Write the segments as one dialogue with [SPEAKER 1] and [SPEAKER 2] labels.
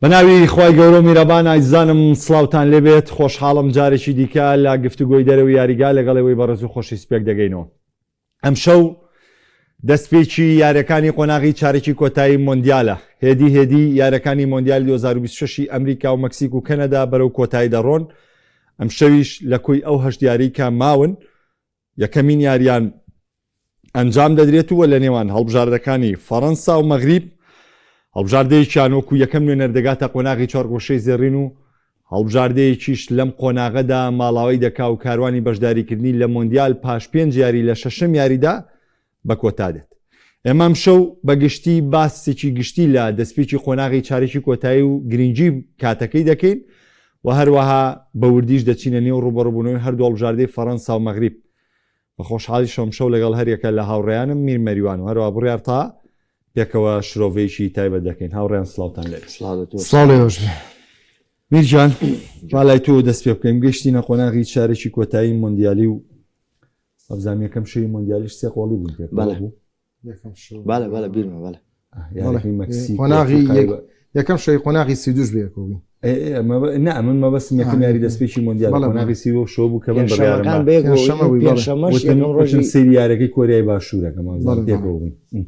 [SPEAKER 1] بەناوی خوای گەورە و میرەبان ئایزانم سڵاوتان لێبێت خۆشحاڵم جارێکی دیکە لە گفتوگۆی دەرەوەی یاریگا لەگەڵ ئێوەی بەڕێز و خۆشەویست پێک دەگەینەوە. ئەمشەو دەستپێکی یاریەکانی قۆناغی چارەکی کۆتایی مۆندیالە. هێدی هێدی یاریەکانی مۆندیالی 2026 ی ئەمریکا و مەکسیک و کەنەدا بەرەو کۆتایی دەڕۆن. ئەمشەویش لە کۆی ئەو هەشت یاریی کە ماون یەکەمین یاریان ئەنجام دەدرێت و لە نێوان هەڵبژاردەکانی فەڕەنسا و مەغریب هەڵبژاردەیەکیان وەکو یەکەم نوێنەر دەگاتە قۆناغی چوارگۆشەی زێڕین و هەڵبژاردەیەکیش لەم قۆناغەدا ماڵاوەی دەکا و کاروانی بەشداریکردنی لە مۆندیال پاش پێنج یاری لە شەشەم یاریدا بە کۆتا دێت. ئێمە ئەمشەو بە گشتی باسێکی گشتی لە دەستپێکی قۆناغی چارەکی کۆتایی و گرنگی کاتەکەی دەکەین و هەروەها بە وردیش دەچینە نێو ڕووبەڕووبوونەوەی هەردوو هەڵبژاردەی فەڕەنسا و مەغریب. بە خۆشحاڵیشەوە ئەمشەو لەگەڵ هەریەکە لە هاوڕێیانم میر مەریوان و هەروەها بڕیار تاها پێکەوە شرۆڤەیەکی تایبەت دەکەین. هاوڕێیان سڵاوتان لێبێت.
[SPEAKER 2] سڵاو لە تۆش.
[SPEAKER 1] سڵاو لێوەش بێ. میر گیان با لای تۆوە دەست پێ بکەین. گەیشتینە قۆناغی چارەکی کۆتایی مۆندیالی و وابزانم یەکەم شەوی مۆندیالیش سێ قۆڵی بوون پێکەوە
[SPEAKER 2] بەڵێ.
[SPEAKER 1] بوو.
[SPEAKER 3] یەکەم شەو.
[SPEAKER 2] بەڵێ بەڵێ بیرمە بەڵێ.
[SPEAKER 1] یاریەکەی مەکسیک و
[SPEAKER 3] قۆناغی
[SPEAKER 1] ئەفریقای
[SPEAKER 3] یەک
[SPEAKER 1] بە-
[SPEAKER 3] یەکەم شەوی قۆناغی 32 بەیەکەوە بووین.
[SPEAKER 1] ئێ ئێ مەبە- نا من مەبەستم یەکەم یاری دەستپێکی مۆندیال
[SPEAKER 3] بەڵێ،
[SPEAKER 1] قۆناغی
[SPEAKER 3] بەڵێ.
[SPEAKER 1] سی و شەو بوو کە من بڕیارم
[SPEAKER 2] پێنجشەمەکان
[SPEAKER 1] ما
[SPEAKER 2] بەیەکەوە بووین
[SPEAKER 3] پێنجشەمە بووی، بەڵێ.
[SPEAKER 2] پێنجشەمەش
[SPEAKER 1] وتم
[SPEAKER 2] یەکەم
[SPEAKER 1] وتم
[SPEAKER 2] ڕۆژی
[SPEAKER 1] سەیری یاریەکەی کۆریای باشوورەکەم وابزانم
[SPEAKER 3] بەڵێ، بەڵێ.
[SPEAKER 1] پێکەوە بووین. م.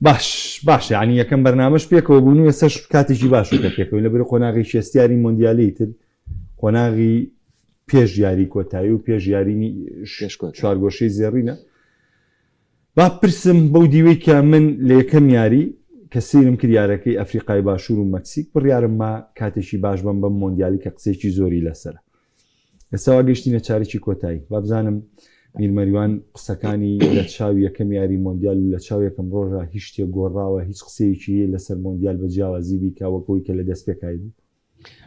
[SPEAKER 1] باش باش یعنی یەکەم بەرنامەش پێکەوە بوون و ئێستاش کاتێکی باش کە پێکەوەین لەبەر قۆناغی شێستیاری مۆندیالی تر قۆناغی پێش یاری کۆتایی و پێش یاری
[SPEAKER 2] پێش کۆتایی.
[SPEAKER 1] چوارگۆشەی زێڕینە با پرسم بەو دیوەی کە من لە یەکەم یاری کە سەیرم کرد یارەکەی ئەفریقای باشوور و مەکسیک بڕیارم ما کاتێکی باش بەم بەم مۆندیالی کە قسەیەکی زۆری لەسەرە ئێستا وا گەیشتینە چارەکی کۆتایی با بزانم میر مەریوان قسەکانی لە چاو یەکەم یاری مۆندیال و لە چاو یەکەم ڕۆژە هیچ شتێک گۆڕاوە هیچ قسەیەکی هەیە لەسەر مۆندیال بە جیاوازی بیکا وەک ئەوەی کە لە دەستپێکای بوو؟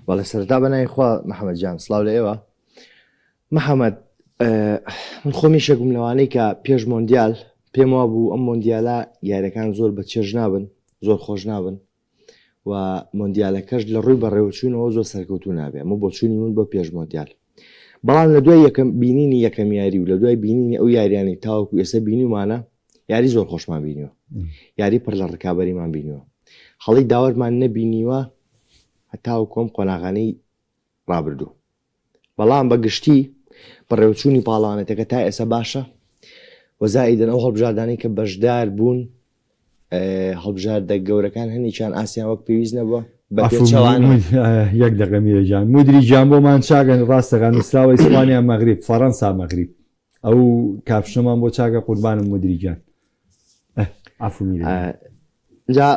[SPEAKER 2] بەڵێ سەرەتا بە ناوی خوا محەمەد گیان سڵاو لە ئێوە محەمەد من خۆم یەکێکم لەوانەی کە پێش مۆندیال پێم وابوو ئەم مۆندیالە یاریەکان زۆر بە چێژ نابن زۆر خۆش نابن و مۆندیالەکەش لە ڕووی بەڕێوەچوونەوە زۆر سەرکەوتوو نابێ ئەمە بۆچوونی من بۆ پێش مۆندیال بەڵام لە دوای یەکەم بینینی یەکەم یاری و لە دوای بینینی ئەو یاریانی تاوەکو ئێستا بینیومانە یاری زۆر خۆشمان بینیوە یاری پڕ لە ڕکابەریمان بینیوە هەڵی داوەرمان نەبینیوە هەتاوەکو ئەم قۆناغانەی ڕابردوو بەڵام بە گشتی بەڕێوەچوونی پاڵەوانێتەکە تا ئێستا باشە و زائیدەن ئەو هەڵبژاردانەی کە بەشدار بوون هەڵبژاردە گەورەکان هەنێکیان ئاسیان وەک پێویست نەبووە بە پێچەوانە
[SPEAKER 1] یەک دەقە میرە گیان مودری گیان بۆمان چاکە ڕاستەکان نووسراوە ئیسپانیا مەغریب فەڕەنسا مەغریب ئەو کاپشنەمان بۆ چاکە قوربانم مودری گیان عەفو میرە گیان.
[SPEAKER 2] جا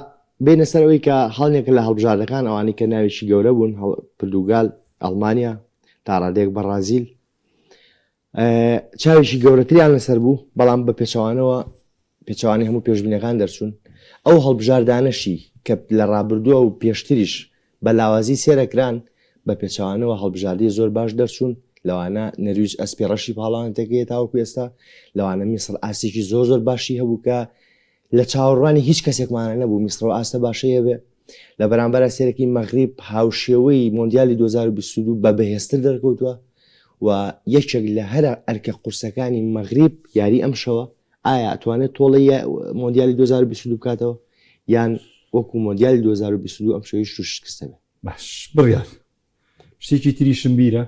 [SPEAKER 2] بێینە سەر ئەوەی کە هەڵنێکە لە هەڵبژاردەکان ئەوانەی کە ناوێکی گەورە بوون پرتوگال، ئەڵمانیا، تا ڕادەیەک بەڕازیل چاوێکی گەورەتریان لەسەر بوو، بەڵام بە پێچەوانەوە پێچەوانەی هەموو پێشبینەکان دەرچوون. ئەو هەڵبژاردانەشی کە لە ڕابردووە و پێشتریش بە لاوازی سێرەکران، بە پێچەوانەوە هەڵبژاردەی زۆر باش دەرچوون، لەوانە نەرویج ئەسپی ڕەشی پاڵەوانێتەکەیە تاوەکو ئێستا، لەوانە میسڕ ئاستێکی زۆر زۆر باشی هەبوو کە لە چاوەڕوانی هیچ کەسێکمانە نەبوو میسڕ ئەو ئاستە باشەی هەبێ، لە بەرامبەرا سێرەکی مەغریب هاوشێوەی مۆندیالی 2022 بە بەهێزتر دەرکەوتووە و یەکێک لە هەرە ئەرکە قورسەکانی مەغریب یاری ئەمشەوە، ئایا ئەتوانێت تۆڵەی مۆندیالی 2022 بکاتەوە یان وەکو مۆندیالی 2022 ئەمشەویش تووش شکست دەبێت؟
[SPEAKER 1] باش بڕیار شتێکی تریشم بیرە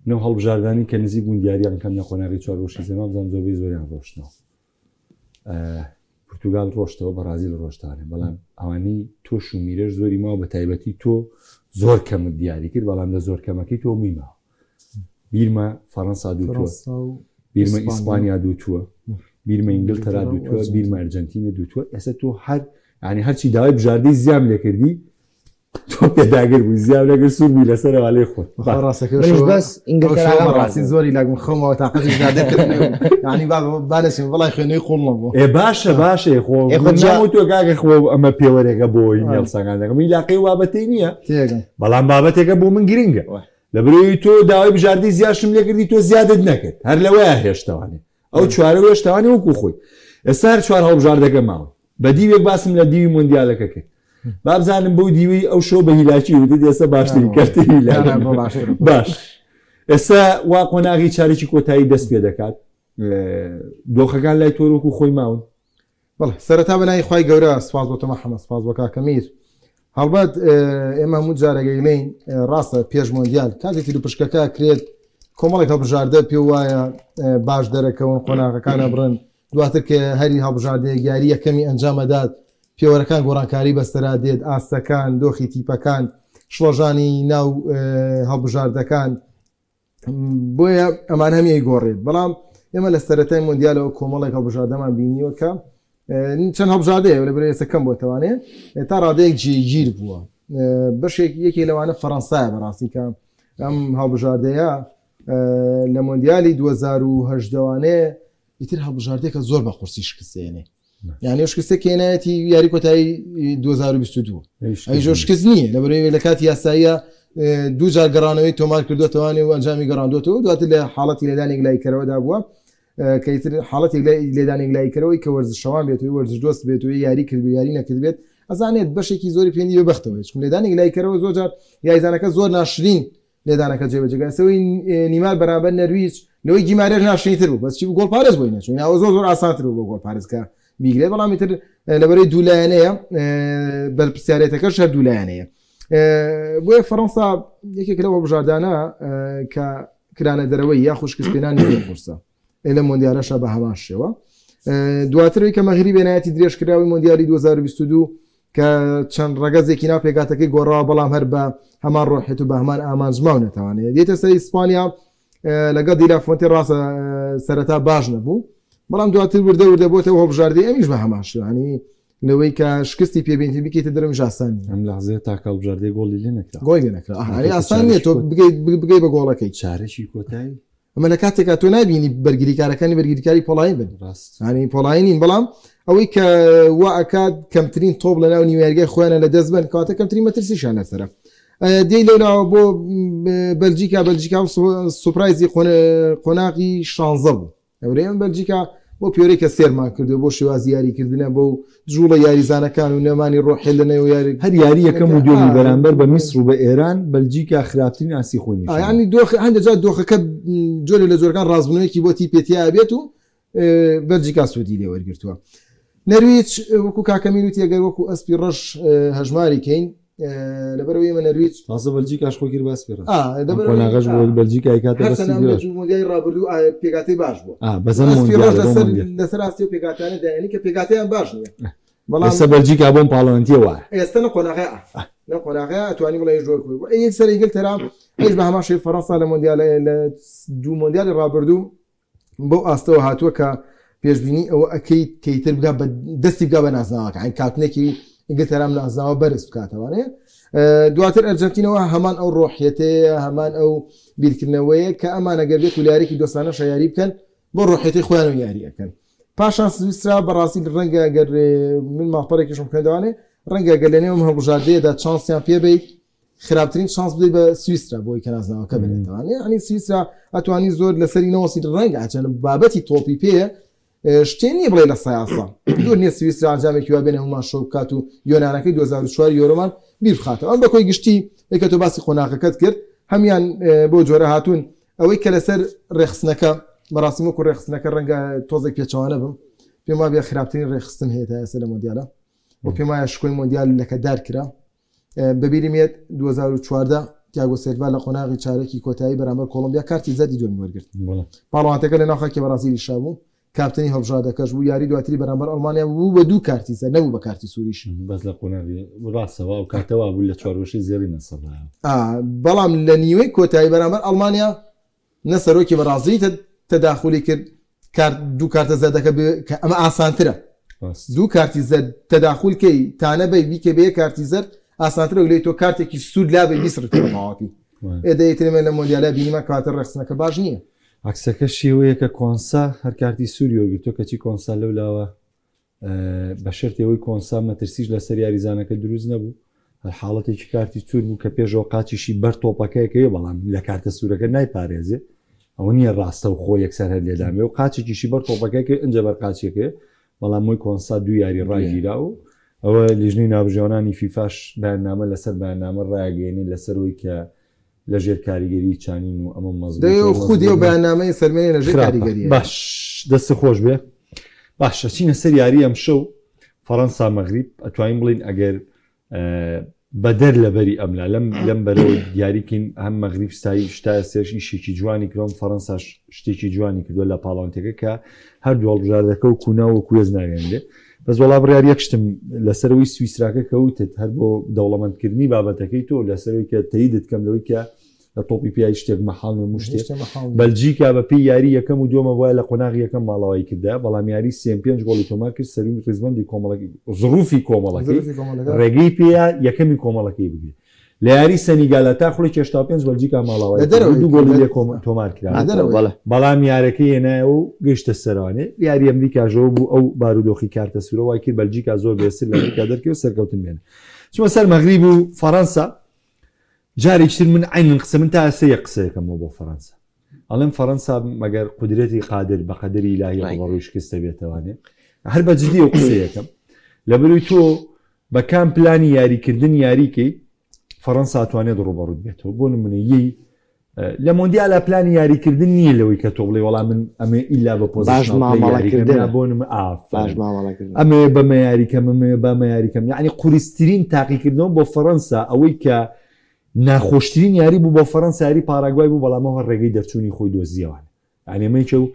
[SPEAKER 1] نەو هەڵبژاردانی کە نزیک بوون دیاریان کەم لە قۆناغی چوارگۆشەی زێما بزانم زۆربەی زۆریان ڕۆشتنەوە پرتوگال ڕۆشتەوە بەڕازیل ڕۆشتانە بەڵام ئەوانەی تۆش و میرەش زۆری ماوە بە تایبەتی تۆ زۆر کەمت دیاری کرد بەڵام لە زۆر کەمەکەی تۆ مووی ماوە بیرمە فەڕەنسا دووتووە بیرمە ئیسپانیا دووتووە بیرمە ئینگلتەرا دووتووە بیرمە ئەرجنتینە دووتووە ئێستا تۆ هەر ینی هەرچی داوای بژاردەی زیام لێکردی تۆ پێداگر بووی زیام لەگەر سوور بووی لەسەر ئەوالەی خۆت
[SPEAKER 3] ڕاستەکەی بەس ئینگلتەرا ڕاستی زۆری لاگم خۆمەوە تاقەتی ینی با نەچم وڵای خوێنەی قوڵ نەبوو
[SPEAKER 1] ئێ باشە باشە خۆ ئێ خۆ جام تۆ کاکە خۆ ئەمە پێوەرێکە بۆی نێڵسەکان دەکەم عیلاقەی بابەتەی نییە بەڵام بابەتێکە بۆ من گرنگە لەبرەوەی تۆ داوای بژاردەی زیاشم لێکردی تۆ زیادت نەکرد هەر لەوەیە هێشتەوانێ ئەو چوارە هێشتاوانێ وەکو خۆی ئێستا هەر چوار هەڵبژاردەکە ماوە بە دیوێک باسم لە دیوی مۆندیالەکە کرد بابزانم بەو دیوی ئەو شۆ بە هیلاکی وتت ئێستا باشترین کەرتی باش ئێستا وا قۆناغی چارێکی کۆتایی دەست پێ دەکات دۆخەکان لای تۆرۆک و خۆی ماون
[SPEAKER 3] بەڵێ سەرەتا بە ناوی خوای گەورە سوپاس بۆ تۆ محەمەد سوپاس بۆ کاکە میر. هەڵبەت ئێمە هەموو جارەگەیلین ڕاستە پێش مۆندیال کاتێک تیر و پشکەکە کرێت کۆمەڵێک هەڵبژاردە پێ وایە باش دەرەکەون قۆناغەکانە بڕن دواتر کە هەری هەڵبژاردەیەک یاری یەکەمی ئەنجامەدات پێوەرەکان گۆڕانکاری بەسەرا دێت ئاستەکان دۆخی تیپەکان شڵەژانی ناو هەڵبژاردەکان بۆیە ئەمان هەمیەی گۆڕێت بەڵام ئێمە لە سەرەتای مۆندیالەوە کۆمەڵێک هەڵبژاردەمان بینیوە کە چەند هەڵبژاردەیە لە بەرەی ئێستا کەم بۆتەوانێ تا ڕادەیەک جێگیر بووە بەشێک یەکێ لەوانە فەڕەنسایە بەڕاستی کە ئەم هەڵبژاردەیە لە مۆندیالی 2010وانێ ئیتر هەڵبژاردەکە زۆر بە قورسی شکستێنێ یعنی شکستێک کێنایەتی یاری کۆتایی 2022 ئەی زۆر شکست نییە لە بەرەوەی لە کاتی یاساییە دوو جار گەڕانەوەی تۆمار کردوتوانێ و ئەنجامی گەڕاندوێتەوە دواتر لە حاڵەتی لێدانێک لای کەرەوەدا بووە کەیتر حاڵەتێک لە لێدانێک لای کەرەوەی کە وەرزشەوان بێت و وەرزش دۆست بێت و یاری کرد و یاری نەکرد بێت ئەزانێت بەشێکی زۆری پێندی بە بەختەوە چون لێدانێک لای کەرەوە زۆر جار یاریزانەکە زۆر ناشرین لێدانەکە جێبەجێ کرا سەوەی نیمار بەرامبەر نەرویج لەوەی گیمارێش ناشرینتر بوو بەس چی بوو گۆڵپارێز بۆی نەچوو ئەوە زۆر زۆر ئاسانتر بوو بۆ گۆڵپارێز کە بیگرێت بەڵام ئیتر لەبەرەی دوولایەنەیە بەرپرسیارێتەکەش هەر دوولایەنەیە بۆیە فەڕەنسا یەکێک لەو هەڵبژاردانە کە کرانە دەرەوەی یاخود شکستپێنانی زۆر قورسە لە مۆندیالەشا بە هەمان شێوە دواترەوەی کە مەغریب بێنایەتی درێژکراوی مۆندیالی 2022 کە چەند ڕەگەزێکی ناو پێکهاتەکەی گۆڕاوە بەڵام هەر بە هەمان ڕۆحێت و بە هەمان ئامانج ماونەتەوانێت دێتە سەر ئیسپانیا لەگەڵ دیلا فۆنتی ڕاستە سەرەتا باش نەبوو بەڵام دواتر وردە وردە بۆتەوە هەڵبژاردەی ئەمیش بە هەمان شوانی لەوەی کە شکستی پێبینی بکەیتە دەرم ئاسان نییە
[SPEAKER 1] ئەم لەحزەیە تاکە هەڵبژاردەی گۆڵی لێ نەکرا
[SPEAKER 3] گۆڵی لێ نەکرا ئاسان نییە تۆ بگەی بە گۆڵەکەی
[SPEAKER 1] چارەکی کۆتایی
[SPEAKER 3] ئەمە لە کاتێکا تۆ نابینی بەرگریکارەکانی بەرگریکاری پۆڵایی بن ڕاستانی پۆڵایی نین بەڵام ئەوەی کە وا ئەکات کەمترین تۆپ لە ناو نیوەرگای خۆیانە لە دەست بن کەواتە کەمترین مەترسیشان لەسەرە دێی لەولاوە بۆ بەلجیکا بەلجیکا سوپرایزی قۆناغی شانزە بوو ئەورەیان بەلجیکا بۆ پێوەرەی کە سێرمان کردو بۆ شێوازی یاریکردنە بۆ جوڵە یاریزانەکان و نەمانی ڕۆحی لە نێو یاری
[SPEAKER 1] هەر یاری یەکەم و دووەمی بەرامبەر بە میسر و بە ئێران بەلجیکا خراپترین ئاستی خۆی نیشان
[SPEAKER 3] دا. یانی دۆخ هەندێک جار دۆخەکە جۆرێ لە جۆرەکان ڕاستبوونەوەیەکی بۆ تیپێ تیا بێت و بەلجیکا سوودی لێ وەرگرتووە. نەرویج وەکو کاکە میر وتی ئەگەر وەکو ئەسپی ڕەش هەژماری کەین لەبەرئەوەی ئێمە نەرویج
[SPEAKER 1] تازە بەلجیکاش خۆی کرد بە ئەسپی ڕەش ئەم قۆناغەش بۆ بەلجیکا ئەیکاتە بە
[SPEAKER 3] ئەسپی ڕەش. مۆندیالی ڕابردوو پێکهاتەی باش بووە.
[SPEAKER 1] بەس ئەم
[SPEAKER 3] ئەسپی ڕەش لەسەر لەسەر ئاستی ئەو پێکهاتانە دایەنی کە پێکهاتەیان باش نییە.
[SPEAKER 1] بەڵام ئێستا بەلجیکا بۆم پاڵەوانتیە وایە.
[SPEAKER 3] ئێستا لە قۆناغەیە لەم قۆناغەیە ئەتوانی بڵێ زۆر بوو. ئەی سەر ئینگلتەرا ئەویش بە هەمان شێوەی فەرەنسا لە مۆندیال لە دوو مۆندیالی ڕابردوو بەو ئاستەوە هاتووە کە پێشبینی ئەوە ئەکەیت کە ئیتر بگا بە دەستی بگا بە نازناوەکە ئەین کاپتنێکی ئینگلتەرام نازناوە بەرز بکاتەوانێ دواتر ئەرجەنتینەوە هەمان ئەو ڕۆحیەتەیە هەمان ئەو بیرکردنەوەیە کە ئەمانە گەر بێت و لارێکی دۆستانە شەیاری بکەن بۆ ڕۆحێتی خۆیان و یاری ئەکەن پاشان سویسرا بەڕاستی ڕەنگە گەر من ماڵپەڕێکیشم خوێندەوانێ ڕەنگە گەر لەنێوم هەڵبژاردەیەدا چانسیان پێبیت خراپترین چانس بدەیت بە سویسرا بۆی کە نازناوەکە بێتەوە یعنی سویسرا ئەتوانی زۆر لەسەری نەوەسی ڕەنگ ئەچەن بابەتی تۆپی پێ شتێ نییە بڵێ لە سایاسا دوور نییە سویسرا ئەنجامێکی وا بێنێ هەموومان شۆک بکات و یۆنانەکەی 2004 یۆرۆمان بیر بخاتەوە ئەم بە کۆی گشتی کە تۆ باسی قۆناغەکەت کرد هەمان بۆ جۆرە هاتوون ئەوەی کە لەسەر ڕێخستنەکە بەڕاستی وەکو ڕێخستنەکە ڕەنگە تۆزێک پێچەوانە بم پێم وابێ خراپترین ڕێخستن هەیە تا ئێستا لە مۆندیالە و پێم وایە شکۆی مۆندیال لەکەدار کرا بەبیرم یەت 2014 تیاگۆ سێلڤا لە قۆناغی چارەکی کۆتایی بەرامبەر کۆڵۆمبیا کارتی زەردی دووەمی وەرگرت. پاڵەوانتەکە لەناو خاکی بەڕازیلیشا بوو، کاپتنی هەڵبژاردەکەش بوو، یاری دواتری بەرامبەر ئەڵمانیا بوو بە دوو کارتی زەرد نەبوو بە کارتی سووریش.
[SPEAKER 1] بەس لە قۆناغی ڕاستەوە ئەو کاتە وابوو لە چوارگۆشەی زێڕینە سەڕایەوە.
[SPEAKER 3] بەڵام لە نیوەی کۆتایی بەرامبەر ئەڵمانیا نە سەرۆکی بەڕازیلی تەداخولی کرد کارت دوو کارتە زەردەکە کە ئەمە ئاسانترە دوو کارتی زەرد تەداخول کەی تانە بەی بیکە بێ کارتی زەرد ئاسانترە لێ تۆ کارتێکی سوود لا بێ بیسڕیتەوە تەواوەتی ئێدەیترمە لە مۆندیالە بینیمان کاتە ڕێخستنەکە باش نییە.
[SPEAKER 1] عەکسەکە شێوەیە کە کۆنسا هەر کارتی سووری وەرگرتووە کەچی کۆنسا لەو لاوە بە شەرتی ئەوەی کۆنسا مەترسیش لەسەر یاریزانەکە دروست نەبوو هەر حاڵەتێکی کارتی سوور بوو کە پێشەوە قاچیشی بەر تۆپەکەیەکەوێ بەڵام لە کارتە سوورەکە نایپارێزێ ئەوە نییە ڕاستە و خۆ یەکسەر هەر لێدامێ و قاچێکیشی بەر تۆپەکەیەکەوێ ئینجا بەر قاچیەکەوێ بەڵام مۆی کۆنسا دوو یاری ڕاگیرا و ئەوە لیژنەی ناوبژیوانانی فیفاش بەیاننامە لەسەر بەیاننامە ڕایگەیەنێ لەسەر ئەوەی کە لە ژێر کاریگەری چانین و ئەمە مەزبوتە
[SPEAKER 3] دەی و خودی ئەو بەیاننامەی سەلمێنێ لە ژێر کاریگەریە.
[SPEAKER 1] باش دەست خۆش بێ باشە چینە سەر یاری ئەمشەو فەڕەنسا مەغریب ئەتوانین بڵین ئەگەر بەدەر لە بەری ئەملا لەم لەم بەرەوە دیاریکەین هەم مەغریب ستایی شتا سێش ئیشێکی جوانی کردوە فەرەنساش شتێکی جوانی کردووە لە پاڵاوتەکە کە هەردوو هەڵبژاردەکە و کونا و کوێز ناوێنرێ بەس وەڵا بڕیار یەک شتم لەسەرەوەی سویسراکە کەوتت هەر بۆ دەوڵەمەندکردنی بابەتەکەی تۆ لەسەرەوەی کە تەیدت کەم لەوەی کە لە تۆپی پێ هیچ شتێک مەحاڵ نیە هەموو شتێک بەلجیکا بە پێی یاری یەکەم و دووەمە وایە لە قۆناغی یەکەم ماڵاوایی کردە بەڵام یاری سێم پێنج گۆڵی تۆمار کرد سەروی ڕیزبەندی کۆمەڵەکەی زڕوفی کۆمەڵەکەی ڕێگەی پێیە یەکەمی کۆمەڵەکەی بگرێت لە یاری سەنیگالا تا خولی 85 بەلجیکا ماڵاوایی دوو گۆڵی لێ تۆمار کرا بەڵام یارەکەی هێنایەوە و گەیشتە سەرانێ یاری ئەمریکاژەوە بوو ئەو بارودۆخی کارتە سوورە وای کرد بەلجیکا زۆر بێسر لە ئەمریکا دەرکەوت سەرکەوتن بێنێ چمە سەر مەغریب و فەڕەنسا جارێکی تر من عەینەن قسە من تا ئێستا یەک قسەیەکەمەوە بۆ فەرەنسا ئەڵێم فەرەنسا مەگەر قودرەتی قادر بە قەدەری ئیلاهی ڕووبەڕووی شکستە بێتەوانێ هەر بە جدی ئەو قسەیەکەم لەبەروی تۆ بە کام پلانی یاریکردن یاریکەی فەرەنسا توانێت ڕووبەڕووت بێتەوە بۆ نمونە یی لە مۆندیالا پلانی یاریکردن نییە لەوەی کە تۆ بڵێ وەڵام من ئەمێ ئیلا بە
[SPEAKER 2] باش مامەڵەکردن
[SPEAKER 1] بۆ نمونە ئەمێ بەمە یاریکەم ئەمێ بەمە یاریکەم یعنی قورسترین تاقیکردنەوە بۆ فەرەنسا ئەوەی کە ناخۆشترین یاری بوو بۆ فەرەنسا یاری پاراگوای بوو بەڵام ئەوە ڕێگەی دەرچوونی خۆی دۆزیەوە یعنی ئەمەیکە و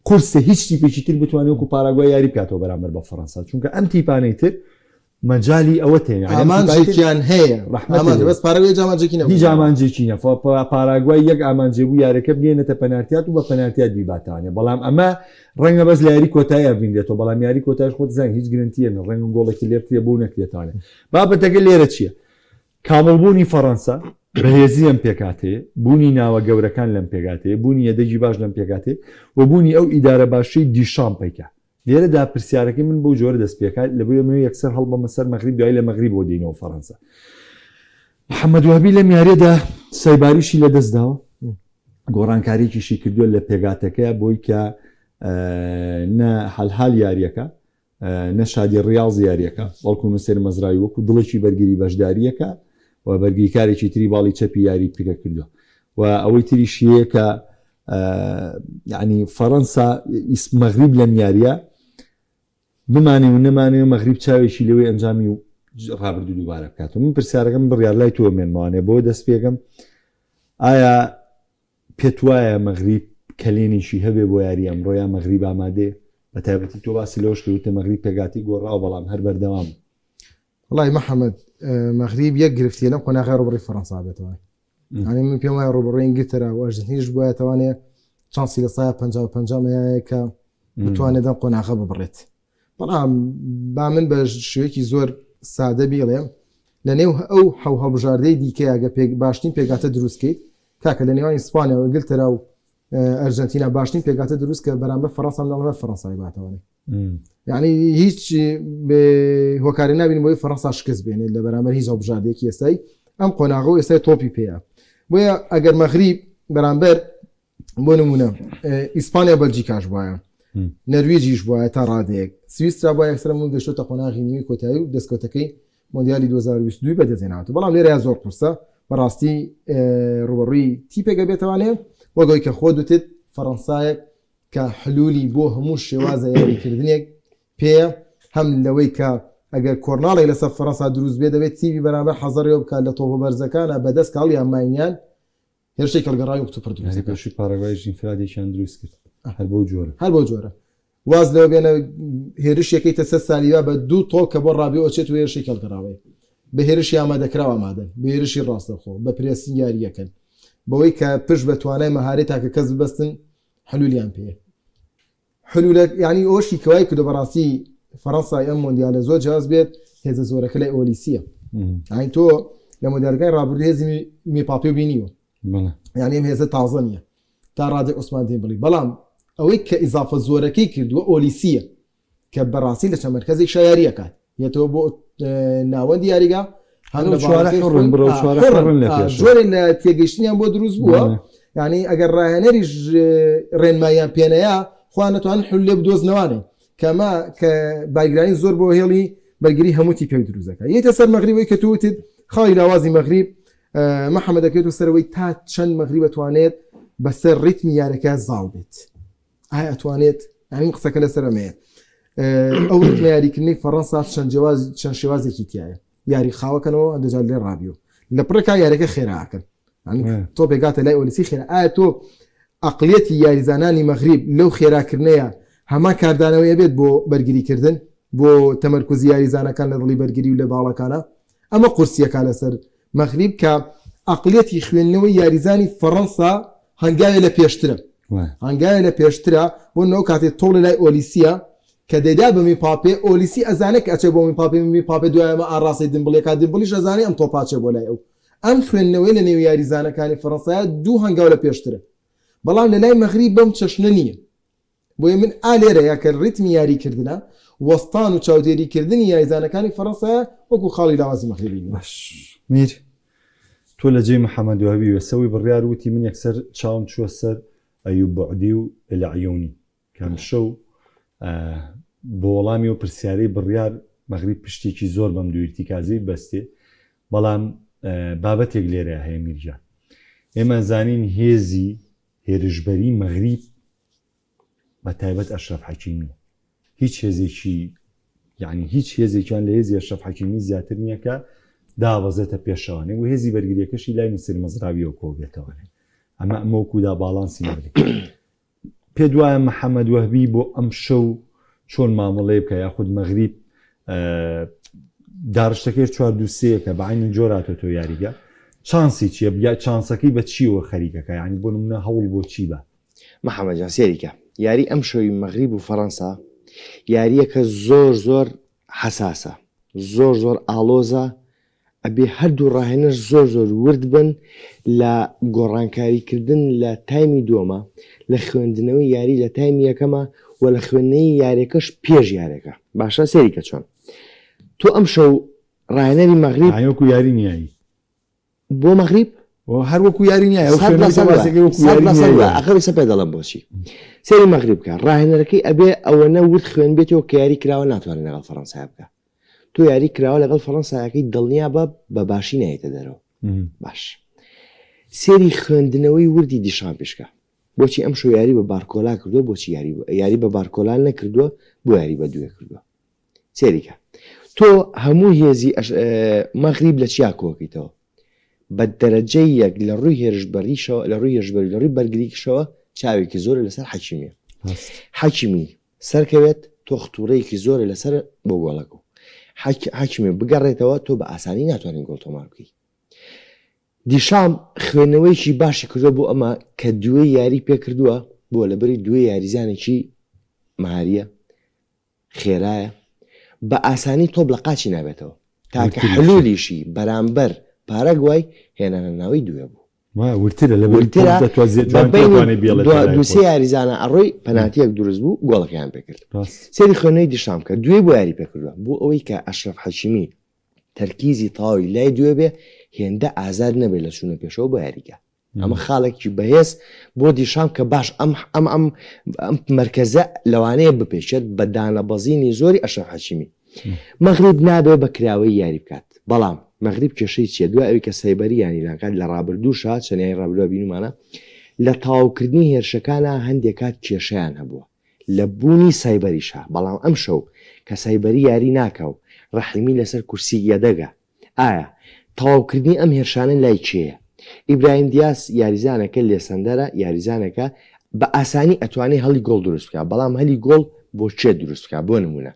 [SPEAKER 1] قورسە هیچ تیپێکی تر بتوانێت وەکو پاراگوای یاری بکاتەوە بەرامبەر بە فەرەنسا چونکە ئەم تیپانەی تر مەجالی ئەوە تێنێ
[SPEAKER 3] ئامانجێکیان هەیە ڕەحمەت بەس پاراگوای هیچ ئامانجێکی نەبوو
[SPEAKER 1] هیچ ئامانجێکی نیە پاراگوای یەک ئامانجێ بوو یارەکە بگەێنێتە پەنارتیات و بە پەنارتیات بیباتانێ بەڵام ئەمە ڕەنگە بەس لە یاری کۆتاییا بینرێتەوە بەڵام یاری کۆتایش خۆت زانین هیچ گرنتیە نیە ڕەنگە گۆڵێکی لێ بکرێ بۆ نەکرێتانێ بابەتەکە لێرە چییە کامڵبوونی فەڕەنسا، بەهێزی ئەم پێکهاتەیە، بوونی ناوە گەورەکان لەم پێکهاتەیە، بوونی یەدەگی باش لەم پێکهاتەیە و بوونی ئەو ئیدارە باشەی دیشامپ پیکە. لێرەدا پرسیارەکەی من بەو جۆرە دەست پێکات، لەبەر ئەمەوێ یەکسەر هەڵبەمە سەر مەغریب دوایی لە مەغریبەوە دێینەوە فەڕەنسا. محەمەد وەهبی لەم یارییەدا سایباریشی لەدەستداوە، گۆڕانکارییەکیشی کردووە لە پێکهاتەکەیا بۆی کە نە هەلهال یارییەکە نە شادی ڕیاض یاریەکە، بەڵکو نوسێر مەزراوی وەکو دڵێکی بەرگری بەشداریەکە و بەرگریکارێکی تری باڵی چەپی یاری پکە کردووە و ئەوەی تریش هەیە کە یعنی فەڕەنسا مەغریب لەم یاریە بمانێ و نەمانێ و مەغریب چاوێکی لەوەی ئەنجامی و ڕابردوو دووبارە بکاتەوە من پرسیارەکەم بڕیار لای تۆ مێنمەوانێ بۆ دەست پێکەم ئایا پێت وایە مەغریب کەلێنێکی هەبێ بۆ یاری ئەمڕۆ یا مەغریب ئامادەیە؟ بە تایبەتی تۆ باسی لەوەش کرد وتت مەغریب پێکهاتەی گۆڕاوە بەڵام هەر بەردەوامە.
[SPEAKER 3] وەڵای محەمەد مەغریب یەک گرفتیە لەم قۆناغە ڕوبڕی فەرەنسا بێتەوە یعنی من پێم وایە ڕوبڕی ئینگلتەرا و ئەرجنتینیش بوایە توانێ چانسی لە سایە 50 مایە کە بتوانێت دەم قۆناغە ببڕێت بەڵام با من بە شێوەیەکی زۆر سادە بیڵێم لە نێو ئەو حەو هەڵبژاردەی دیکەیە گە پێک باشترین پێکهاتە دروست کەیت کاکە لە نێوانی ئیسپانیا و ئینگلتەرا و ئەرجنتینا باشترین پێکهاتە دروست کە بەرامبەر فەرەنسا مناڵە فەرەنسای باتەوەێ یعنی هیچ هۆکاری نبین بۆی فەرەنسا شکست بێنێت لە بەرامبەر هیچ هەڵبژاردێکی ئێستای ئەم قۆناغە و ئێستای تۆپی پێیە بۆیە ئەگەر مەغریب بەرامبەر بۆ نمونە ئیسپانیا بەلجیکاش وایە نەرویجیش وایە تا ڕادەیەک سویسرا بۆ یەکسەر من گەشتۆتە قۆناغی نیوی کۆتایی و دەستکەوتەکەی مۆندیالی 2022 بەدەستهێناوەتەوە بەڵام لێرە زۆر قورسە بەڕاستی ڕوبەڕووی تیپێک ئەبێتەوانێ وەگەوەی کە خۆ دوتت فەڕەنسایەک کە حلولی بۆ هەموو شێوازە یاریکردنێک پێیە هەم لەوەی کە ئەگەر کۆرناڵێک لەسەر فەڕەنسا دروست بێ دەبێت تیپی بەرامبەر حەزەڕێوە بکات لە تۆپە بەرزەکانە بەدەست کاڵ یان ماینیان هێرشێکی هەڵگەڕاوی کتوپڕ دروست
[SPEAKER 1] یاری پێشووی پاراگوایش ئینفرادێکیان دروست کرد هەر بەو جۆرە.
[SPEAKER 3] هەر بەو جۆرە واز لەوە بێنە هێرشێکەیتە سەر سالیبا بە دوو تۆڵ کە بۆ ڕابیۆ ئەچێت و هێرشێکی هەڵگەڕاوەیە بە هێرشی ئامادەکراو ئامادەن بە هێرشی ڕاستەوخۆ بە پرێسینگ یارییەکەن بەوەی کە پشت بە توانای مەهاری تاکە کەس ببەستن حلولیان پێیە حلولە یانی ئەوەشی کە وای کردوە بەڕاستی فەرەنسای ئەم مۆندیالە زۆر جیاواز بێت هێزە زۆرەکە لای ئۆلیسیە یانی تۆ لە مۆندیالەکانی ڕابردوو هێزی میپاپێ بینیوە یانی ئەم هێزە تازە نییە تا ڕادەی عوسمان دێمبلی بەڵام ئەوەی کە ئیزافە زۆرەکەی کردووە ئۆلیسیە کە بەڕاستی لە چەند مەرکەزێک شایاری ئەکات یەتەوە بۆ ناوەندی یاریگا جۆرێ لە تێگەیشتنیان بۆ دروست بووە یعنی ئەگەر ڕاهێنەریش ڕێنماییان پێنەیە خوا نەتوان حل لێ بدۆزنەوانێ کەمە کە بایگرانی زۆر بۆ هێڵی بەرگری هەمووتی پێک دروست دەکات یەتە سەر مەغریبەوەی کە توتت خاڵی لاوازی مەغریب محەممەد دەکرێت و سەرەوەی تا چەند مەغریب ئەتوانێت بەسەر ڕیتمی یارەکە زاڵ بێت ئایا ئەتوانێت یعنی قسەکە لەسەر ئەمەیە ئەو ڕیتمە یاریکردنەی فەڕەنسا چەند جیاواز چەند شێوازێکی تایە. یاری خاوەکەنەوە هەندێک جار لێ ڕابیۆ لە پڕێکا یاریەکە خێراکەن تۆپێک گاتە لای ئۆلیسی خێرا ئایا تۆ ئەقلیەتی یاریزانانی مەغریب لەو خێراکردنەیە هەمان کاردانەوەی ئەبێت بۆ بەرگریکردن بۆ تەمەرکوزی یاریزانەکان لە دڵی بەرگری و لە باڵەکانە ئەمە قورسیەکە لەسەر مەغریب کە ئەقلیەتی خوێندنەوەی یاریزانی فەڕەنسا هەنگاوێ لە پێشترە هەنگاوێ لە پێشترە بۆ نەو کاتێ تۆڵ لای ئۆلیسیە کە دەیدا بە میپاپێ ئۆلیسی ئەزانێ کە ئەچێ بۆ میپاپێ میپاپێ دوای ئەمە ئاڕاستەی دمبڵیەکە دمبڵیش ئەزانێ ئەم تۆپە ئەچێ بۆ لای ئەو ئەم خوێندنەوەی لە نێو یاریزانەکانی فەڕەنسایە دوو هەنگاو لە پێشترە بەڵام لە لای مەغریب بەم چەشنە نییە بۆیە من ئا لێرەیە کە ڕیتمی یاریکردنە وەستان و چاودێریکردنی یاریزانەکانی فەڕەنسایە وەکو خاڵی لاوازی مەغریبی نییە.
[SPEAKER 1] باش میر تۆ لە جێی محەمەد وەهبی وێسەوی بڕیار وتی من یەکسەر چاوم چووە سەر ئەیوب بوعدی و العیونی کە ئەمشەو بۆ وەڵامی ئەو پرسیارەی بڕیار مەغریب پشتێکی زۆر بەم دوو ئیرتیکازەی بەستێ بەڵام بابەتێک لێرە هەیە میرجان ئێمە زانین هێزی هێرشبەری مەغریب بە تایبەت ئەشرەف حەکیمی هیچ هێزێکی یعنی هیچ هێزێکیان لە هێزی ئەشرەف حەکیمی زیاتر نییە کە دابەزێتە پێشەوانێ و هێزی بەرگریەکەشی لای نوسیر مەزراویەوە کۆبێتەوە ئەمە ئەمە وەکودا باڵانسی مەغریب پێت وایە محەمەد وەهبی بۆ ئەمشەو چۆن مامەڵەیە بکە یاخود مەغریب داڕشتەکەی چوار دوو سێیەکە بە عینی جۆراتۆ تۆ یاریگە چانسی چییە بیا چانسەکەی بە چیەوە خەریکەکە یعنی بۆ نمونە هەوڵ بۆ چی بە
[SPEAKER 2] محەمەد جان سێریکە یاری ئەم شەوی مەغریب و فەڕەنسا یاریەکە زۆر زۆر حەساسە زۆر زۆر ئاڵۆزە ئەبێ هەردوو ڕاهێنەر زۆر زۆر ورد بن لە گۆڕانکاری کردن لە تایمی دووەما، لە خوێندنەوەی یاری لە تایمی یەکەما و لە خوێندنەوەی یاریەکەش پێش یاریەکە. باشە سەیری کە چۆن تۆ ئەمشەو ڕاهێنەری مەغریب.
[SPEAKER 1] یانی وەکو یاری نیایی.
[SPEAKER 2] بۆ مەغریب؟
[SPEAKER 1] هەر وەکو یاری نیایە ئەو
[SPEAKER 2] سەد لە
[SPEAKER 1] خوێندنەوەی
[SPEAKER 2] سەد وایە
[SPEAKER 1] باسەکەی وەکو
[SPEAKER 2] سەد
[SPEAKER 1] یاری
[SPEAKER 2] لە سەد
[SPEAKER 1] نیایی
[SPEAKER 2] وایە
[SPEAKER 1] وایە.
[SPEAKER 2] ئاخر ئێستا پێت دەڵێم بۆچی. سەیری مەغریب بکە ڕاهێنەرەکەی ئەبێ ئەوەنە ورد خوێندبێتەوە کە یاری کراوە ناتوانێت لەگەڵ فەڕەنسایا بکا. تۆ یاری کراوە لەگەڵ فەڕەنسایەکەی دڵنیا بە بە باشی نایەتە دەرەوە باش سێری خوێندنەوەی وردی دیشامپیش کە بۆچی ئەم شۆ یاری بە بارکۆلا کردووە بۆچی یاری یاری بە بارکۆلا نەکردووە بۆ یاری بە دوێ کردووە سێریکە تۆ هەموو هێزی مەغریب لە چیا کۆکەیتەوە بە دەرەجەی یەک لە ڕووی هێرشبەریشەوە لە ڕووی هێرشبەری لە ڕووی بەرگریکشەوە چاوێکی زۆرە لەسەر حەکیمیە حەکیمی سەرکەوێت تۆ ختوڕەیەکی زۆرە لەسەر بۆ گۆڵەکە و حەکیمی بگەڕێتەوە تۆ بە ئاسانی ناتوانانی گۆڵ تۆمار بکەی دیشام خوێندنەوەیەکی باشی کردووە بۆ ئەمە کە دوێ یاری پێکردووە بۆ لەبەری دوێ یاریزانێکی مهاریە خێرایە بە ئاسانی تۆپ لە قاچی نابێتەوە تاکە حلولیشی بەرامبەر پاراگوای هێنانە ناوی دوێ بوو
[SPEAKER 1] ورترە لە
[SPEAKER 2] ورترە دووسێ یاریزانە ئەڕۆی پەناتیەک دروست بوو گۆڵەکەیان پێکرد سەیری خوێنەوەی دیشام کە دوێ بۆ یاری پێکردووە بۆ ئەوەی کە ئەشرەف حەکیمی تەرکیزی تەواوی لای دوێ بێ هێندە ئازاد نەبێت لە چوونە پێشەوە بۆ یاریگا ئەمە خاڵێکی بەهێز بۆ دیشام کە باش ئەم ئەم ئەم ئەم مەرکەزە لەوانەیە بپێچێت بە دانەبەزینی زۆری ئەشرەف حەکیمی مەغریب نابێ بە کراوەیی یاری بکات، بەڵام مەغریب کێشەی چیە؟ دوای ئەوی کە سەیبەری یانی ناکات لە ڕابردووشا چەند یاری ڕابردووە بینومانە لە تەواوکردنی هێرشەکانا هەندێ کات کێشەیان هەبووە لە بوونی سایبەریشا، بەڵام ئەمشەو کە سایبەری یاری ناکا و ڕەحیمی لەسەر کورسی یەدەگە ئایا تەواوکردنی ئەم هێرشانە لای کێیە؟ ئیبراهیم دیاس یاریزانێکە لێسەندەرە، یاریزانێکە بە ئاسانی ئەتوانێ هەلی گۆڵ دروست بکات، بەڵام هەلی گۆڵ بۆ کێ دروست بکات؟ بۆ نموونە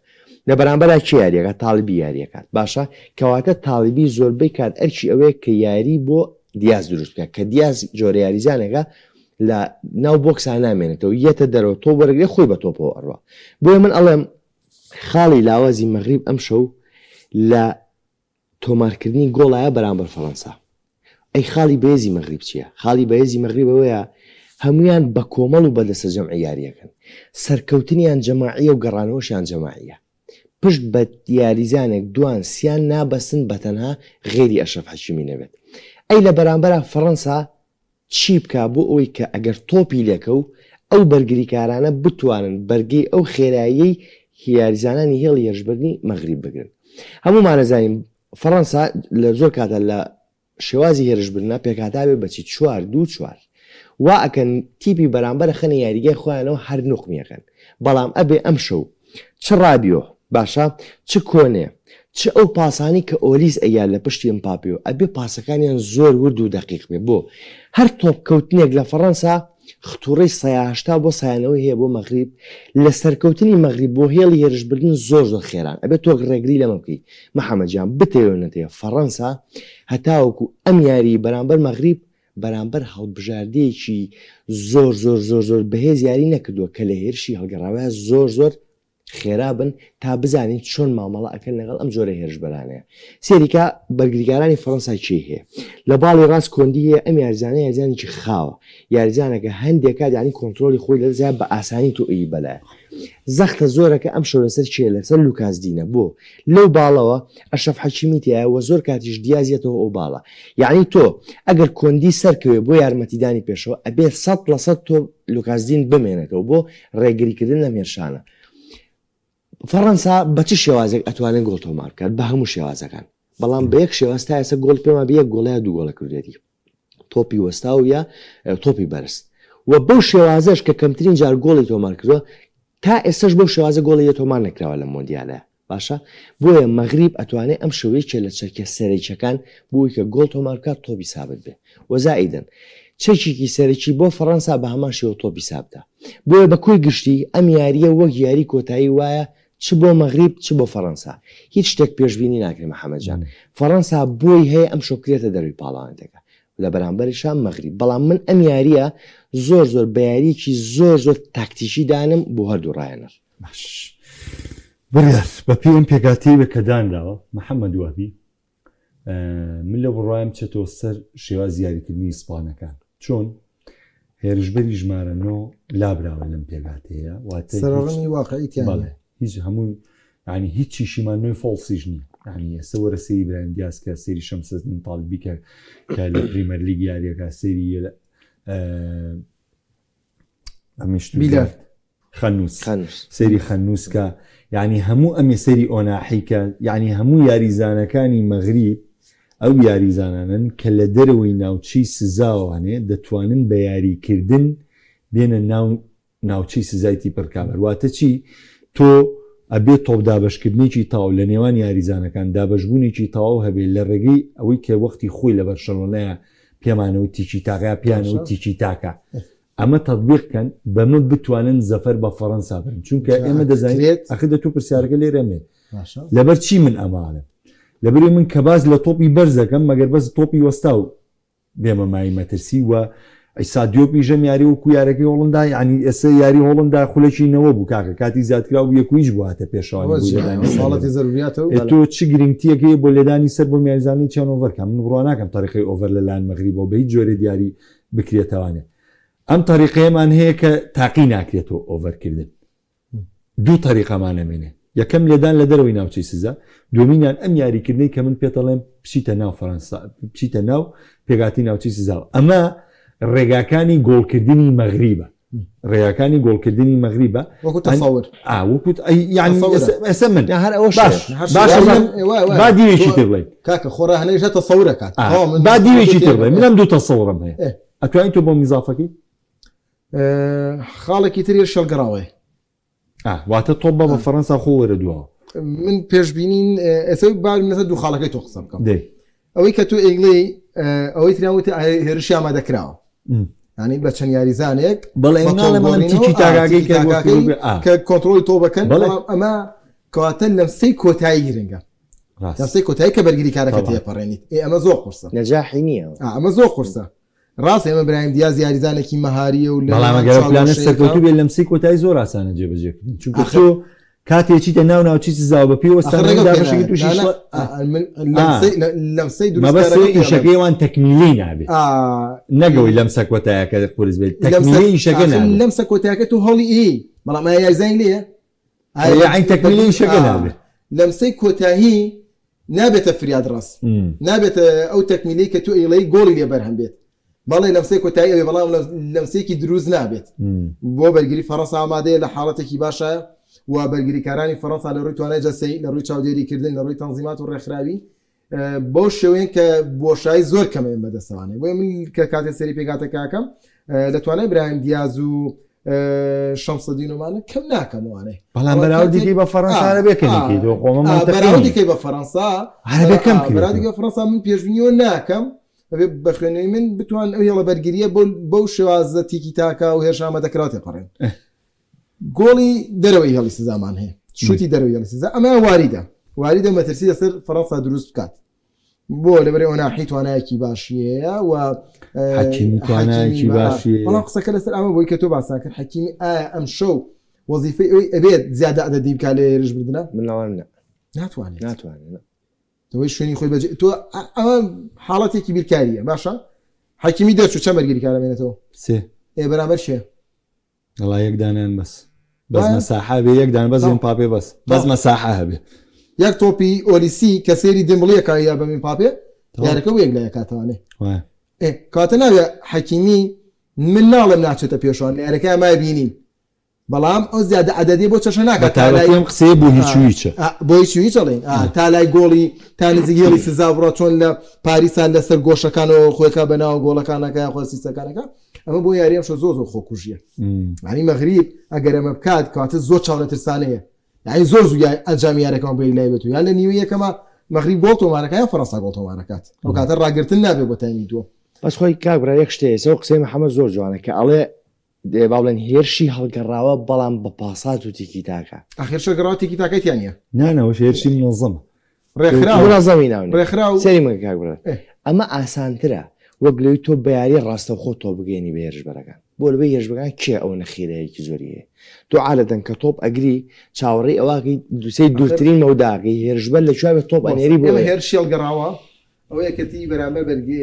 [SPEAKER 2] لە بەرامبەرا کێ یاریەکات؟ تاڵیبی یاریەکات، باشە کەواتە تاڵیبی زۆربەی کات ئەرکی ئەوەیە کە یاری بۆ دیاس دروست بکات، کە دیاس جۆرە یاریزانێکە لە ناو بۆکسا نامێنێتەوە، یەتە دەرەوە تۆپ وەرەگرێ خۆی بە تۆپەوە ئەڕوا. بۆیە من ئەڵێم خاڵی لاوازی مەغریب ئەمشەو لە تۆمارکردنی گۆڵایە بەرامبەر فەرەنسا. ئەی خاڵی بەهێزی مەغریب چییە؟ خاڵی بەهێزی مەغریب ئەوەیە هەموویان بە کۆمەڵ و بە دەستەجەمعی یارییەکەن. سەرکەوتنیان جەماعییە و گەڕانەوەشیان جەماعییە. پشت بە یاریزانێک دوان سیان نابەستن بەتەنها غەیری ئەشرەف حەکیمی نەبێت. ئەی لە بەرامبەرا فەرەنسا چی بکا بۆ ئەوەی کە ئەگەر تۆپی لێکەو ئەو بەرگریکارانە بتوانن بەرگەی ئەو خێراییەی یاریزانانی هێڵی هێرشبردنی مەغریب بگرن. هەموومان ئەزانین فەڕەنسا لە زۆر کاتا لە شێوازی هێرشبردنا پێکهاتابێ بە چی چوار دوو چوار وا ئەکەن تیپی بەرامبەر ئەخەنە یاریگای خۆیانەوە هەر نوقمی ئەکەن بەڵام ئەبێ ئەمشەو چ ڕابیۆ. باشە چ کۆنێ چ ئەو پاسانەی کە ئۆلیس ئەیا لە پشتی ئمپاپێوە ئەبێ پاسەکانیان زۆر ورد و دەقیق بێ بۆ هەر تۆپ کەوتنێک لە فەڕەنسا ختوڕەی سەیا 80 بۆ سایانەوەی هەیە بۆ مەغریب لە سەرکەوتنی مەغریب بۆ هێڵی هێرشبردن زۆر زۆر خێران ئەبێ تۆ ڕێگری لەمە بکەی محەمەد جان بتەوێ و نەتەوێ فەڕەنسا هەتاوەکو ئەم یاریی بەرامبەر مەغریب بەرامبەر هەڵبژاردەیەکی زۆر زۆر زۆر زۆر بەهێز یاری نەکردووە کە لە هێرشی هەڵگەڕاوەیا زۆر زۆر خێرا بن تا بزانین چۆن مامەڵە ئەکەن لەگەڵ ئەم جۆرە هێرشبەرانەیە. سێریکا بەرگریکارانی فەرەنسا کێی هەیە؟ لە باڵی ڕاست کۆندی هەیە ئەم یاریزانە یاریزانێکی خاوە یاریزانەکە هەندێک کات یانی کۆنترۆلی خۆی لەدەست بە ئاسانی تۆ ئی بەلایە زەختە زۆرەکە ئەم شەو لەسەر کێ لەسەر لوکاس دینە بۆ لەو باڵەوە ئەشرەف حەکیمی تیایە وە زۆر کاتیش دیاز یەتەوە ئەو باڵە یانی تۆ ئەگەر کۆندی سەرکەوێ بۆ یارمەتیدانی پێشەوە ئەبێ 100% تۆ لوکاس دین بمێنێتەوە بۆ ڕێگریکردن لەم هێرشانە. فەڕەنسا بە چ شێوازێک ئەتوانێت گۆڵ تۆمار بکات؟ بە هەموو شێوازەکان، بەڵام بە یەک شێواز تا ئێستا گۆڵ پێما بە یەک گۆڵ یا دوو گۆڵە کردێتی، تۆپی وەستاو یا تۆپی بەرز و بەو شێوازەش کە کەمترین جار گۆڵی تۆمار کردووە تا ئێستاش بەو شێوازە گۆڵی لێ تۆمار نەکراوە لەم مۆندیالە. باشە بۆیە مەغریب ئەتوانێ ئەم شەو یەکێ لە چەکە سەرەکیەکان بۆی کە گۆڵ تۆمار بکات تۆپی سابت بێ وە زائیدەن چەکێکی سەرەکی بۆ فەڕەنسا بە هەمان شێوە تۆپی سابتە بۆیە بە کۆی گشتی ئەم یاریە وەک یاری کۆتایی وایە چ بۆ مەغریب چ بۆ فەڕەنسا هیچ شتێک پێشبینی ناکرێ محەمەد جان فەڕەنسا بۆی هەیە ئەم شەو بکرێتە دەروی پاڵەوانێتەکە لە بەرامبەریشا مەغریب بەڵام من ئەم یاریە زۆر زۆر بە یاریەکی زۆر زۆر تاکتیکی دانم بۆ هەردوو ڕایەنەر.
[SPEAKER 1] باش بڕیار بە پێی ئەم پێکهاتەی بە کە دانراوە محەممەد وەهبی من لە بڕوایم بچێتەوە سەر شێوازی یاریکردنی ئیسپانەکان چۆن هێرشبەری ژمارە نۆ لابراوە لەم پێکهاتەیە واتە
[SPEAKER 3] سەرڕەنی واقعی تیا
[SPEAKER 1] بەڵێ هیچ هەمووی ینی هیچ چیشیمان نوێ فۆڵسیش نییە ینی ئێستا وەرە سەیری برایم دیاز کە سەیری شەمسەدین تاڵیبی کە کە لە پریمەرلیگ یاریەکە سەیری ئەمیش
[SPEAKER 3] بیلال
[SPEAKER 1] خەنووس سەیری خەنووس کە یعنی هەموو ئەمێ سەیری ئۆناحی کە یعنی هەموو یاریزانەکانی مەغریب ئەو یاریزانانن کە لە دەرەوەی ناوچەی سزاوانێ دەتوانن بە یاریکردن بێنە ناو ناوچەی سزای تیپی ڕکابەر واتە چی تۆ ئەبێ تۆپ دابەشکردنێکی تەواو لە نێوان یاریزانەکان دابەشبوونێکی تەواو هەبێ لە ڕێگەی ئەوەی کە وەختی خۆی لە بەرشەلۆنەیە پێمانەوە تیکی تاکە پیانەوە تیکی تاکە ئەمە تەتبیق کەن بەمە بتوانن زەفەر بە فەڕەنسا بەرن چونکە ئێمە دەزانین ئەخر دە تۆ پرسیارەکە لێرە مێ لەبەر چی من ئەمانم لەبەری من کە باز لە تۆپی بەرزەکەم مەگەر بەس تۆپی وەستاو بێمە مای مەترسی و ئیسا دیۆپی ژەم یاری وەکو یارەکەی هۆڵندا یعنی ئێستا یاری هۆڵندا خولەکی نەوە بوو کاکە کاتی زیادکراو بوو یەکویچ بوو هاتە پێشەوە تۆ چ گرنگتیەک هەیە بۆ لێدانی سەر بۆ میاریزانی چەند ئۆڤەر کە من بڕوا ناکەم تەریقەی ئۆڤەر لەلایەن مەغریبەوە بە هیچ جۆرێ دیاری بکرێتەوانێ ئەم تەریقەیەمان هەیە کە تاقی ناکرێتەوە ئۆڤەرکردن دوو تەریقەمان ئەمێنێ یەکەم لێدان لە دەرەوەی ناوچەی سزا دومینیان ئەم یاریکردنەی کە من پێتەڵێم بچیتە ناو فەرەنسا بچیتە ناو پێگاتی ناوچەی سزاوە ئەمە ڕێگاکانی گۆڵکردنی مەغریبە ڕێگاکانی گۆڵکردنی مەغریبە
[SPEAKER 3] وەکو تەسەور
[SPEAKER 1] ئا وەکو یعنی ئێستا من
[SPEAKER 2] هەر ئەوە
[SPEAKER 1] باش باش با دیوێکی تر بڵێین
[SPEAKER 3] کاکە خۆ ڕاهێنەریش هەر تەسەورەکات
[SPEAKER 1] با دیوێکی تر بڵێین من ئەم دوو تەسەورم هەیە ئەتوانی تۆ بۆم ئیزافەکەی
[SPEAKER 3] خاڵێکی تر شەڵگەڕاوەیە
[SPEAKER 1] واتە تۆپ بە بە فەرەنسا خۆ وەرە دواوە
[SPEAKER 3] من پێشبینین ئێستا بار لەسەر دوو خاڵەکەی تۆ قسە بکەم ئەوەی کە تۆ ئەیڵێی ئەوەی تریان وتی هێرشی ئامادەکراوە ینی بە چەند یاریزانێک کە کۆنترۆلی تۆ بکەن بەڵام ئەمە کەواتە لەمسەی کۆتایی گرنگە لەمسەی کۆتایی کە بەرگری کارەکە تێپەڕێنیت ئێ ئەمە زۆر قورسە
[SPEAKER 2] نەجاحی نییە
[SPEAKER 3] ئەمە زۆر قورسە ڕاستە ئێمە برایم دیاز یاریزانێکی مەهاریە و
[SPEAKER 1] لە بەڵام ئەگەر ئەو پلانە سەرکەوتوو بێت لەمسەی کۆتایی زۆر ئاسانە جێبەجێکردن چونکە تۆ کاتێ چیتە ناو ناوچەی سزاوە بە پێی وەستانەوەی دابەشێکی تووشی
[SPEAKER 3] لەمسەی
[SPEAKER 1] مەبەست ئیشەکەی وان تەکمیلی نابێت نەگەوەی لەمسە کۆتایەکە قورس بێت تەکمیلی ئیشەکە نابێت
[SPEAKER 3] لەمسە کۆتایەکە تۆ هەڵی ئی بەڵام ئایا یاریزانی لێیە
[SPEAKER 1] یاعین تەکمیلی ئیشەکە نابێت
[SPEAKER 3] لەمسەی کۆتایی نابێتە فریاد ڕەس نابێتە ئەو تەکمیلەی کە تۆ ئەیڵێی گۆڵی لێ بەرهەم بێت بەڵێ لەمسەی کۆتایی ئەوێ بەڵام لەمسێکی دروست نابێت بۆ بەرگری فەڕەنسا ئامادەیە لە حاڵەتێکی باشە و بەرگریکارانی فەڕەنسا لە ڕووی توانای جەستەیی لە ڕووی چاودێریکردن لە ڕووی تەنزیمات و ڕێکخراوی بەو شێوەیەن کە بۆشایی زۆر کەمە بەدەستەوانێ بۆیە من کە کاتێ سەری پێکاتەکەکەم لە توانای برایم دیاز و. شەمسەدینۆمانە کەم ناکەموانێ
[SPEAKER 1] بەڵام بەراوردێکی بە فەڕەنسا بێ کەمێکی تۆ خۆمە
[SPEAKER 3] بەراوردێکی بە فەڕەنسا
[SPEAKER 1] هەربێ کەم
[SPEAKER 3] بەراوردێکی بە فەڕەنسا من پێشبینیەوە ناکەم ئەبێ بە خوێندنەوەی من بتوان ئەو هێڵە بەرگریە بۆ بەو شێوازە تیکی تاکا و هێرش ئامادەکراوە تێپەڕێن گۆڵی دەرەوەی هێڵی سزامان هەیە شوتی دەرەوەی هێڵی سزا ئەمە واریدە واریدە مەترسی لەسەر فەڕەنسا دروست بکات بۆ لەبەر ئۆناحی توانایەکی باشی هەیە و
[SPEAKER 1] حەکیمی توانایەکی باشی هەیە.
[SPEAKER 3] بەڵام قسەکە لەسەر ئەمە بۆی کە تۆ باسان کرد حەکیمی ئایا ئەم شەو وەزیفەی ئەوی ئەبێت زیادە عەدەدی بکات لە هێرش بردنە
[SPEAKER 2] من لەوان نا
[SPEAKER 3] ناتوانێت
[SPEAKER 2] ناتوانێت نا.
[SPEAKER 3] ئەوەی شوێنی خۆی بەجێ تۆ ئەمە حاڵەتێکی بیرکاریە باشە حەکیمی دەرچوو چەند بەرگریکار ئەمێنێتەوە
[SPEAKER 1] سێ
[SPEAKER 3] ئێ بەرامبەر کێ
[SPEAKER 1] وەڵا یەک دانیان بەس بەس مەساحە بێ یەک دان بەس پاپێ بەس بەس مەساحە هەبێ
[SPEAKER 3] یەک تۆپی ئۆلیسی کە سێری دێمبڵیەکە یا بە پاپێ یارەکە و یەک لە یەکاتوانێ کاتە ناوێ حەکیمی من ناڵێم ناچێتە پێشوان لە یارەکە ما بینین بەڵام ئەو زیادە عەدەدی بۆ چەشە ناکات تا لای
[SPEAKER 1] ئەم قسەیە بۆ هیچ و هیچە
[SPEAKER 3] بۆ هیچ و هیچ ئەڵێین تا لای گۆڵی تا نزیک هێڵی سزا بڕە چۆن لە پاریسان لەسەر گۆشەکانەوە خۆیکا بە ناو گۆڵەکانەکە یاخوا سیسەکانەکە ئەمە بۆ یاری ئەمشەو زۆر زۆر خۆکوژیە یعنی مەغریب ئەگەر ئەمە بکات کەواتە زۆر چاونەترسانەیە یعنی زۆر زوو ئەنجامی یارەکەمان بۆ یەکلایی بێت و یان لە نیوەی یەکەمە مەغریب گۆڵ تۆمارەکە یان فەرەنسا گۆڵ تۆمارەکات ئەو کاتە ڕاگرتن نابێت بۆ تایمی دووەم.
[SPEAKER 2] بەس خۆی کاک برا یەک شتێ ئێستا ئەو قسەی محەمەد زۆر جوانە کە ئەڵێ با بڵێن هێرشی هەڵگەڕاوە بەڵام بە پاسات و تیکی تاکە.
[SPEAKER 3] ئاخ هێرش هەڵگەڕاوە تیکی تاکەی تیا نیە.
[SPEAKER 1] نا نا ئەوەش هێرشی منەزەمە.
[SPEAKER 3] ڕێکخراو
[SPEAKER 2] منەزەمی ناو نیە.
[SPEAKER 3] ڕێکخراو.
[SPEAKER 2] سەیری مەکە کاک برادەر ئەمە ئاسانترە وەک لەوەی تۆ بە یاری ڕاستەوخۆ تۆپ بگەیەنی بە هێرشبەرەکان بۆ لەبەی هێرشبەکان کێ ئەوەنە خیرایەکی زۆری هەیە تۆ عادەتەن کە تۆپ ئەگری چاوەڕێی ئەوەکەی دوسەی دوورترین مەوداکەی هێرشبەر لە کوێ بێت تۆپ ئەنێری بۆ
[SPEAKER 3] ئێمە هێرشی هەڵگەڕاوە ئەوەیە کە تی بەرامبەر بەرگی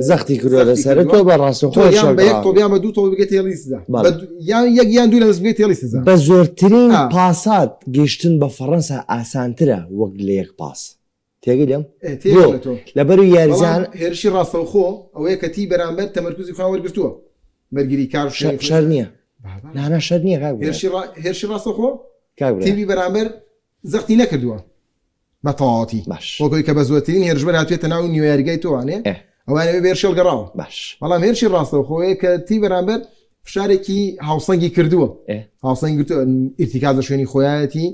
[SPEAKER 2] زەختی کردووە لەسەر تۆ بە ڕاستەوخۆ
[SPEAKER 3] تۆ یان بە یەک تۆپ یان بە دوو تۆپ بگەیتە هێڵی سزا
[SPEAKER 2] بەڵێ.
[SPEAKER 3] بە یان یەک یان دوو لەمس بگەیتە هێڵی سزا
[SPEAKER 2] بە زۆرترین
[SPEAKER 3] ئا.
[SPEAKER 2] پاسات گەیشتن بە فەڕەنسا ئاسانترە وەک لە یەک پاس تێگەی لێم
[SPEAKER 3] ئێ
[SPEAKER 2] بۆ
[SPEAKER 3] تێگەم لە تۆ
[SPEAKER 2] لەبەروی
[SPEAKER 3] بەڵام
[SPEAKER 2] یاریزان
[SPEAKER 3] هێرشی ڕاستەوخۆ ئەوەیە کە تی بەرامبەر تەمەرکوزی خۆیان وەرگرتووە بەرگری کار و شوێنی خۆی
[SPEAKER 2] شەر نییە
[SPEAKER 3] بابا
[SPEAKER 2] نانا شەر نییە کاک برا
[SPEAKER 3] هێرشی ڕا هێرشی ڕاستەوخۆ
[SPEAKER 2] کاک برا
[SPEAKER 3] تیمی بەرامبەر زەختی نەکردووە بە تەواوەتی
[SPEAKER 2] باش.
[SPEAKER 3] وەک ئەوەی کە بە زۆرترین هێرشبەر هاتوێتە ناو نیوە یاریگای تۆوانێ
[SPEAKER 2] ئێ.
[SPEAKER 3] ئەوان ئەوێ بە هێرشی هەڵگەڕاوە
[SPEAKER 2] باش.
[SPEAKER 3] بەڵام هێرشی ڕاستەوخۆیە کە تی بەرامبەر فشارێکی هاوسەنگی کردووە
[SPEAKER 2] ئێ.
[SPEAKER 3] هاوسەنگی گرتووە ئیرتیکاز لە شوێنی خۆیایەتی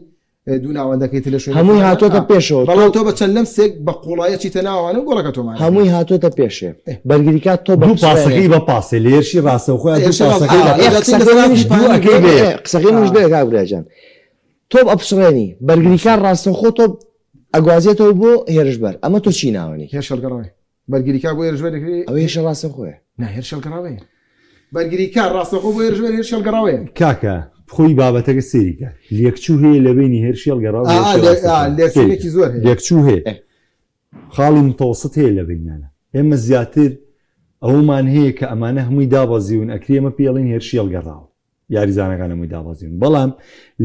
[SPEAKER 3] دوو ناوەندەکەی تر لە شوێنی
[SPEAKER 2] هەمووی
[SPEAKER 3] خۆیانە.
[SPEAKER 2] هاتۆتە
[SPEAKER 3] ئا.
[SPEAKER 2] پێشەوە
[SPEAKER 3] بەڵام
[SPEAKER 2] تۆ
[SPEAKER 3] تۆ بە چەند لەمسێک بە قوڵایی ئەچیتە ناوانە و گۆڵەکە تۆمار ئەکەی.
[SPEAKER 2] هەمووی هاتۆتە پێشێ
[SPEAKER 3] ئێ.
[SPEAKER 2] بەرگریکار تۆ بە
[SPEAKER 1] دوو
[SPEAKER 2] پسڕێنێ.
[SPEAKER 1] پاسەکەی بە پاسێ لە هێرشی ڕاستەوخۆیان دوو
[SPEAKER 3] هێرشی ڕاست
[SPEAKER 1] پاسەکەی
[SPEAKER 3] ئا
[SPEAKER 1] بە
[SPEAKER 2] ئێ
[SPEAKER 3] ئێ
[SPEAKER 1] پاس
[SPEAKER 3] لە
[SPEAKER 2] قسەکەی منیش
[SPEAKER 1] دوو
[SPEAKER 2] دوو
[SPEAKER 1] ئەکەی بە
[SPEAKER 2] ئێ
[SPEAKER 1] یەک.
[SPEAKER 2] قسەکەی منیش
[SPEAKER 3] ئا.
[SPEAKER 2] دەوێ کاک برا جان تۆپ ئەپچڕێنی بەرگریکار ڕاستەوخۆ تۆپ ئەگوازێتەوە بۆ هێرشبەر ئەمە تۆ چی ناوەنی؟
[SPEAKER 3] هێرش هەڵگەڕاوێ بەرگریکار بۆ هێرشبەر دەکرێ
[SPEAKER 2] ئەوە هێرشە ڕاستەوخۆیە.
[SPEAKER 3] نا هێرش هەڵگەڕاوەیە بەرگریکار ڕاستەوخۆ بۆ هێرشبەر هێرش هەڵگەڕاوەیە.
[SPEAKER 1] کاکە خۆی بابەتەکە سەیری کە لێکچوو هەیە لە بەینی هێرشی هەڵگەڕاو و
[SPEAKER 3] ئا
[SPEAKER 1] هێرشی
[SPEAKER 3] لێ ئا
[SPEAKER 1] ڕاستەوخۆ سەیری
[SPEAKER 3] لێکچوونێکی
[SPEAKER 1] کە
[SPEAKER 3] زۆر هەیە.
[SPEAKER 1] لێکچوو هەیە
[SPEAKER 2] ئێ.
[SPEAKER 1] خاڵی متەوەسط هەیە لە بەینیانە ئێمە زیاتر ئەوەمان هەیە کە ئەمانە هەمووی دابەزیون ئەکرێ ئێمە پێی ئەڵێین هێرشی هەڵگەڕاوە یاریزانەکان هەمووی دابەزیون بەڵام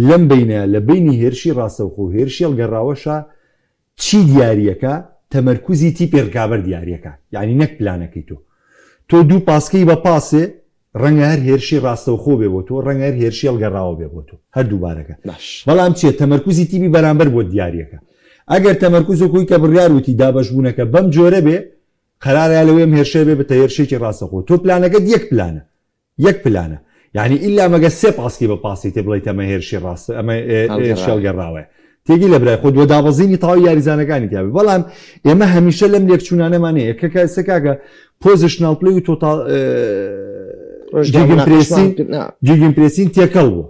[SPEAKER 1] لەم بەینە لە بەینی هێرشی ڕاستەوخۆ و هێرشی هەڵگەڕاوەشا چی دیاریەکە تەمەرکوزی تیپی ڕکابەر دیاریەکە یعنی نەک پلانەکەی تۆ تۆ دوو پاسکەی بە پاسێ ڕەنگە هەر هێرشی ڕاستەوخۆ بێ بۆ تۆ ڕەنگە هەر هێرشی هەڵگەڕاوە بێ بۆ تۆ هەردوو بارەکە
[SPEAKER 2] باش.
[SPEAKER 1] بەڵام چیە تەمەرکوزی تیپی بەرامبەر بۆت دیاریەکە ئەگەر تەمەرکوز وەکوی کە بڕیار وتی دابەشبوونەکە بەم جۆرە بێ قەرارە لەوەی ئەم هێرشە بێ بتە هێرشێکی ڕاستەخۆ تۆ پلانەکەت یەک پلانە یەک پلانە یعنی ئیلا مەگە سێ پاسکی بە پاسی تێ بڵیت ئەمە هێرشی ڕاست ئەمە هێرشی هەڵگەڕاوەیە تێگی لە برای خۆ دووە دابەزینی تەواوی یاریزانەکانی تیاێ بەڵام ئێمە هەمیشە لەم لێکچوونانەمان هەیە کە کە کاکە positional play و total gegenpressing gegenpressing تێکەڵ بوو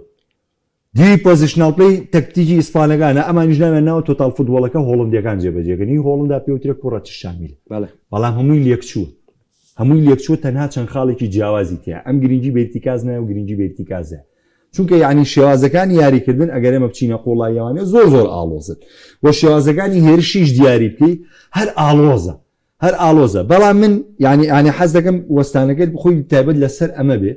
[SPEAKER 1] دی positional play تەکتیکی ئیسپانەکانە ئەمانیش ناویان ناوە total football ەکە هۆڵندیەکان جێبەجێکردنی هۆڵندا پێوترێ كرة الشاملة
[SPEAKER 2] بەڵێ.
[SPEAKER 1] بەڵام هەمووی لێکچووە هەمووی لێکچووە تەنها چەند خاڵێکی جیاوازی تیا ئەم گرنگی بە ئیرتیکاز نایە و گرنگی بە ئیرتیکازە چونکە یعنی شێوازەکانی یاریکردن ئەگەر ئێمە بچینە قوڵاییەوانە زۆر زۆر ئاڵۆزن و شێوازەکانی هێرشیش دیاری بکەی هەر ئاڵۆزە هەر ئاڵۆزە بەڵام من یعنی ئاە حەز دەکەم وەستانەکەت بخۆی تایبەت لەسەر ئەمە بێ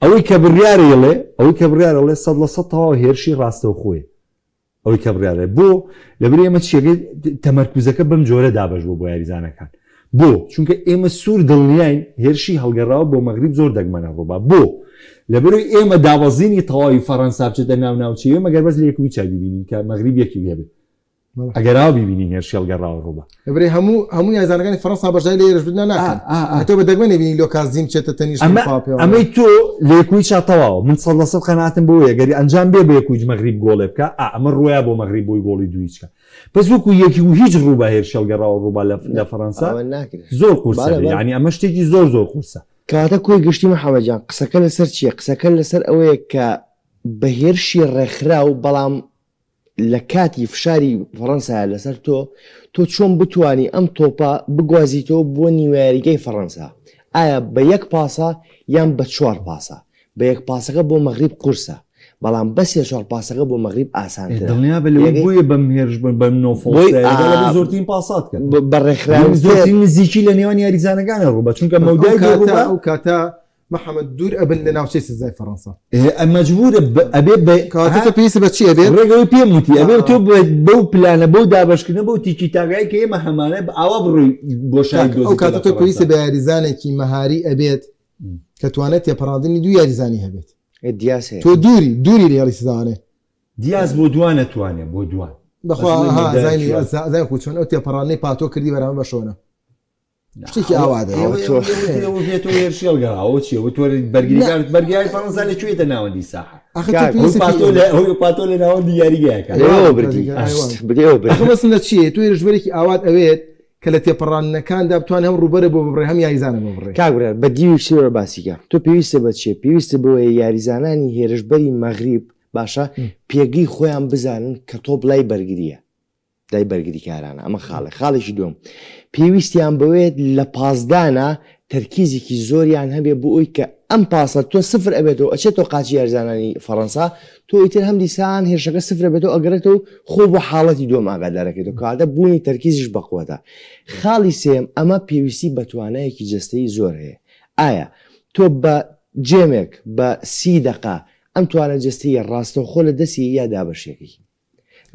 [SPEAKER 1] ئەوەی کە بڕیارە ئەڵێ ئەوەی کە بڕیارە ئەڵێ 100% تەواو هێرشی ڕاستەوخۆیە ئەوەی کە بڕیارە بۆ لەبری ئێمە چیەکەی تەمەرکوزەکە بەم جۆرە دابەش بوو بۆ یاریزانەکان بۆ چونکە ئێمە سوور دڵنیاین هێرشی هەڵگەڕاوە بۆ مەغریب زۆر دەگمەنە ڕووبا بۆ لەبەرەوەی ئێمە دابەزینی تەواوی فەڕەنسا بچێتە ناو ناوچەیە مەگەر بەس لە یەکوی چای ببینین کە مەغریب یەکی هەبێت. ئەگەر ئاو بیبینین هێرشی هەڵگەڕاوە ڕووبا.
[SPEAKER 3] لەبەرئ هەموو هەموو یاریزانەکانی فەرەنسا بەشداری لە هێرشبردنا ناکەن. تۆ بە دەگمەن ئەبینی لۆکاس دین بچێتە تەنیشت
[SPEAKER 1] ئەمە
[SPEAKER 3] مباپێوە.
[SPEAKER 1] ئەمەی تۆ لە یەکویچا تەواوە من 100% قەناعەتم بەوەیە گەر ئەنجام بێ بە یەکویچ مەغریب گۆڵێ بکا ئا ئەمە ڕۆیا بۆ مەغریب بۆی گۆڵی دوویچ کە بەس وەکو یەکی و هیچ ڕووبا هێرشی هەڵگەڕاوە ڕووبا لە لە فەرەنسا
[SPEAKER 2] ئەوە ناکرێت.
[SPEAKER 1] زۆر قورسە
[SPEAKER 2] بەڵێ،
[SPEAKER 1] بێ
[SPEAKER 2] بەڵێ.
[SPEAKER 1] یانی ئەمە شتێکی زۆر زۆر قورسە.
[SPEAKER 2] کەواتە کۆی گشتی محەمەد جان قسەکە لەسەر چییە؟ قسەکە لەسەر ئەوەیە کە بە هێرشی ڕێکخراو بەڵام لە کاتی فشاری فەڕەنسایە لەسەر تۆ، تۆ چۆن بتوانی ئەم تۆپە بگوازیتەوە بۆ نیوەیاریگای فەڕەنسا؟ ئایا بە یەک پاسە یان بە چوار پاسە؟ بە یەک پاسەکە بۆ مەغریب قورسە، بەڵام بە سێ چوار پاسەکە بۆ مەغریب ئاسانترە.
[SPEAKER 1] دڵنیابە لەوەی بۆیە بەم هێرش بەم نۆ
[SPEAKER 2] بۆی
[SPEAKER 1] فۆڵسە لەگەڵ زۆرترین پاسات کە
[SPEAKER 2] بە ڕێکخراوتر
[SPEAKER 1] زۆرترین نزیکی لە نێوان یاریزانەکانە ڕووبا چونکە مەودای ڕووبا
[SPEAKER 3] ئەو کاتە محەمەد دوور ئەبن لە ناوچەی سزای فەرەنسا.
[SPEAKER 1] ئێ مەجبورە ئەبێ بە
[SPEAKER 3] کەواتە تۆ پێویستت بە چی ئەبێت؟
[SPEAKER 1] ڕێک ئەوەی پێم وتی ئەبێ تۆ بەو پلانە بەو دابەشکردنە بەو تیکی تاکای کە ئێمە هەمانە ئاوا بڕۆی بۆشایی
[SPEAKER 3] کاکە ئەو کاتە تۆ پێویستت بە یاریزانێکی مەهاری ئەبێت کە توانای تێپەڕاندنی دوو یاریزانی هەبێت.
[SPEAKER 2] ئێ دیاس هەیە.
[SPEAKER 3] تۆ دووری دووری لە هێڵی سزاوانێ.
[SPEAKER 1] دیاس بۆ دوان ئەتوانێ بۆ دوان.
[SPEAKER 3] بەخوا ها زانی زانی خۆ چۆن ئەو تێپەڕاندنەی پاتۆ کردی بەرامبەر بە شۆنە. شتێکی ئاوا
[SPEAKER 1] بەرگری فەرەنسا لە کوێتە ناوەندی ساحە پاتۆ لە ناوەندی یاریگایەکە
[SPEAKER 3] لە چیە تۆ هێرشبەرێکی ئاوات ئەوێت کە لە تێپەڕاندنەکاندا بتوان هەم ڕووبەرە بۆ ببڕێ هەم یاریزانە بۆ بڕێ
[SPEAKER 2] کاک برار بە دیوی شێوە باسیکە تۆ پێویستە بە چیە پێویستە بەوەیە یاریزانانی هێرشبەری مەغریب باشە پێگەی خۆیان بزانن کە تۆپ لای بەرگریە لای بەرگریکارانە ئەمە خاڵێک خاڵێکی دووەم پێویستیان بەوەیە لە پاسدانا تەرکیزێکی زۆریان هەبێ بۆ ئەوی کە ئەم پاسە تۆ سفر ئەبێتەوە ئەچێتەوە قاچی یاریزانانی فەڕەنسا تۆ ئیتر هەم دیسان هێرشەکە سفر ئەبێتەوە ئەگەڕێتەوە خۆ بۆ حاڵەتی دووەم ئاگادارەکەیتەوە کەواتە بوونی تەرکیزیش بەقوەتە خاڵی سێیەم ئەمە پێویستی بە توانایەکی جەستەیی زۆر هەیە ئایا تۆ بە جێمێک بە سی دەقە ئەم توانا جەستەییە ڕاستەوخۆ لە دەستی یا دابەشیەکەی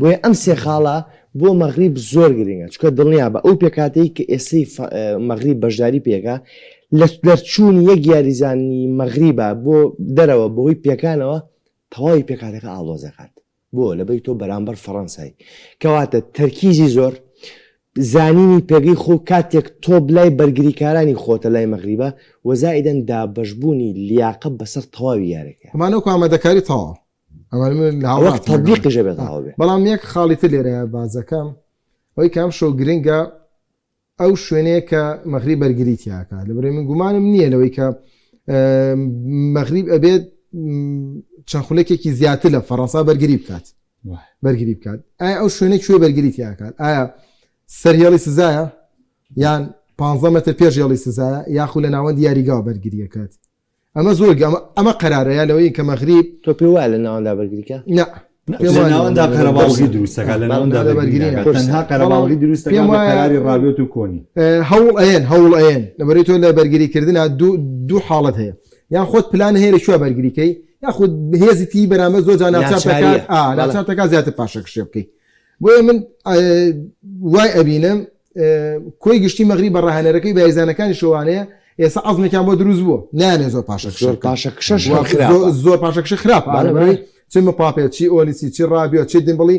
[SPEAKER 2] بۆیە ئەم سێ خاڵە بۆ مەغریب زۆر گرنگە، چونکە دڵنیابە ئەو پێکهاتەی کە ئێستەی مەغریب بەشداری پێکا لە دەرچوونی یەک یاریزانی مەغریبە بۆ دەرەوە بەهۆی پێکانەوە تەواوی پێکهاتەکە ئاڵۆز دەکات بۆ لەبەری تۆ بەرامبەر فەڕەنسای کەواتە تەرکیزی زۆر زانینی پێگەی خۆ کاتێک تۆپ لای بەرگریکارانی خۆتە لای مەغریبە وە زائیدەن دابەشبوونی لیاقە بەسەر تەواوی یاریەکەیا.
[SPEAKER 3] ئەمانە وەکو ئامادەکاری تەواو.
[SPEAKER 2] وەک تەتبیقیش ئەبێت تەواو بێ.
[SPEAKER 3] بەڵام یەک خاڵی تر لێرەیە بازەکەم ئەوەی کە ئەمشەو گرنگە ئەو شوێنەیە کە مەغریب بەرگری تیاکە لەبەرئەوەی من گومانم نییە لەوەی کە مەغریب ئەبێت چەند خولەکێکی زیاتر لە فەڕەنسا بەرگری بکات بەرگری بکات ئایا ئەو شوێنە کوێ بەرگری تیاکات ئایا سەر هێڵی سزایە یان 15 مەتر پێش هێڵی سزایە یاخو لە ناوەندی یاریگاوە بەرگریەکات ئەمە زۆر گە ئەمە قەرارە یا لەوەی کە مەغریب.
[SPEAKER 2] تۆ پێ وایە لە ناوەندا بەرگری کە؟
[SPEAKER 3] نا
[SPEAKER 1] پێم وایە لە ناوەندا قەرەباڵغی دروست دەکات لە ناوەندا بەرگری ناکات تەنها قەرەباڵغی دروست دەکات بە قەراری ڕابیۆت و کۆنی.
[SPEAKER 3] هەوڵ ئەیەن هەوڵ ئەیەن لەبەرەی تۆ لە بەرگری کردنا دوو دوو حاڵەت هەیە یان خۆت پلان هەیە لە کوێ بەرگری کەی یاخود هێزی تی بەرامبەر زۆر جار ناچار دەکات ئا ناچار دەکات زیاتر پاشەکشێ بکەی بۆیە من وای ئەبینم کۆی گشتی مەغریب بە ڕاهێنەرەکەی بە یاریزانەکانی شەوانەیە ئێستا عەزمێکیان بۆ دروست بووە نانێ زۆر پاشەکشە
[SPEAKER 2] زۆر پاشەکشەش
[SPEAKER 3] زۆر پاشەکشە خراپ چ مپاپێ چی ئۆلیسی چی ڕابیۆ چی دیمبڵی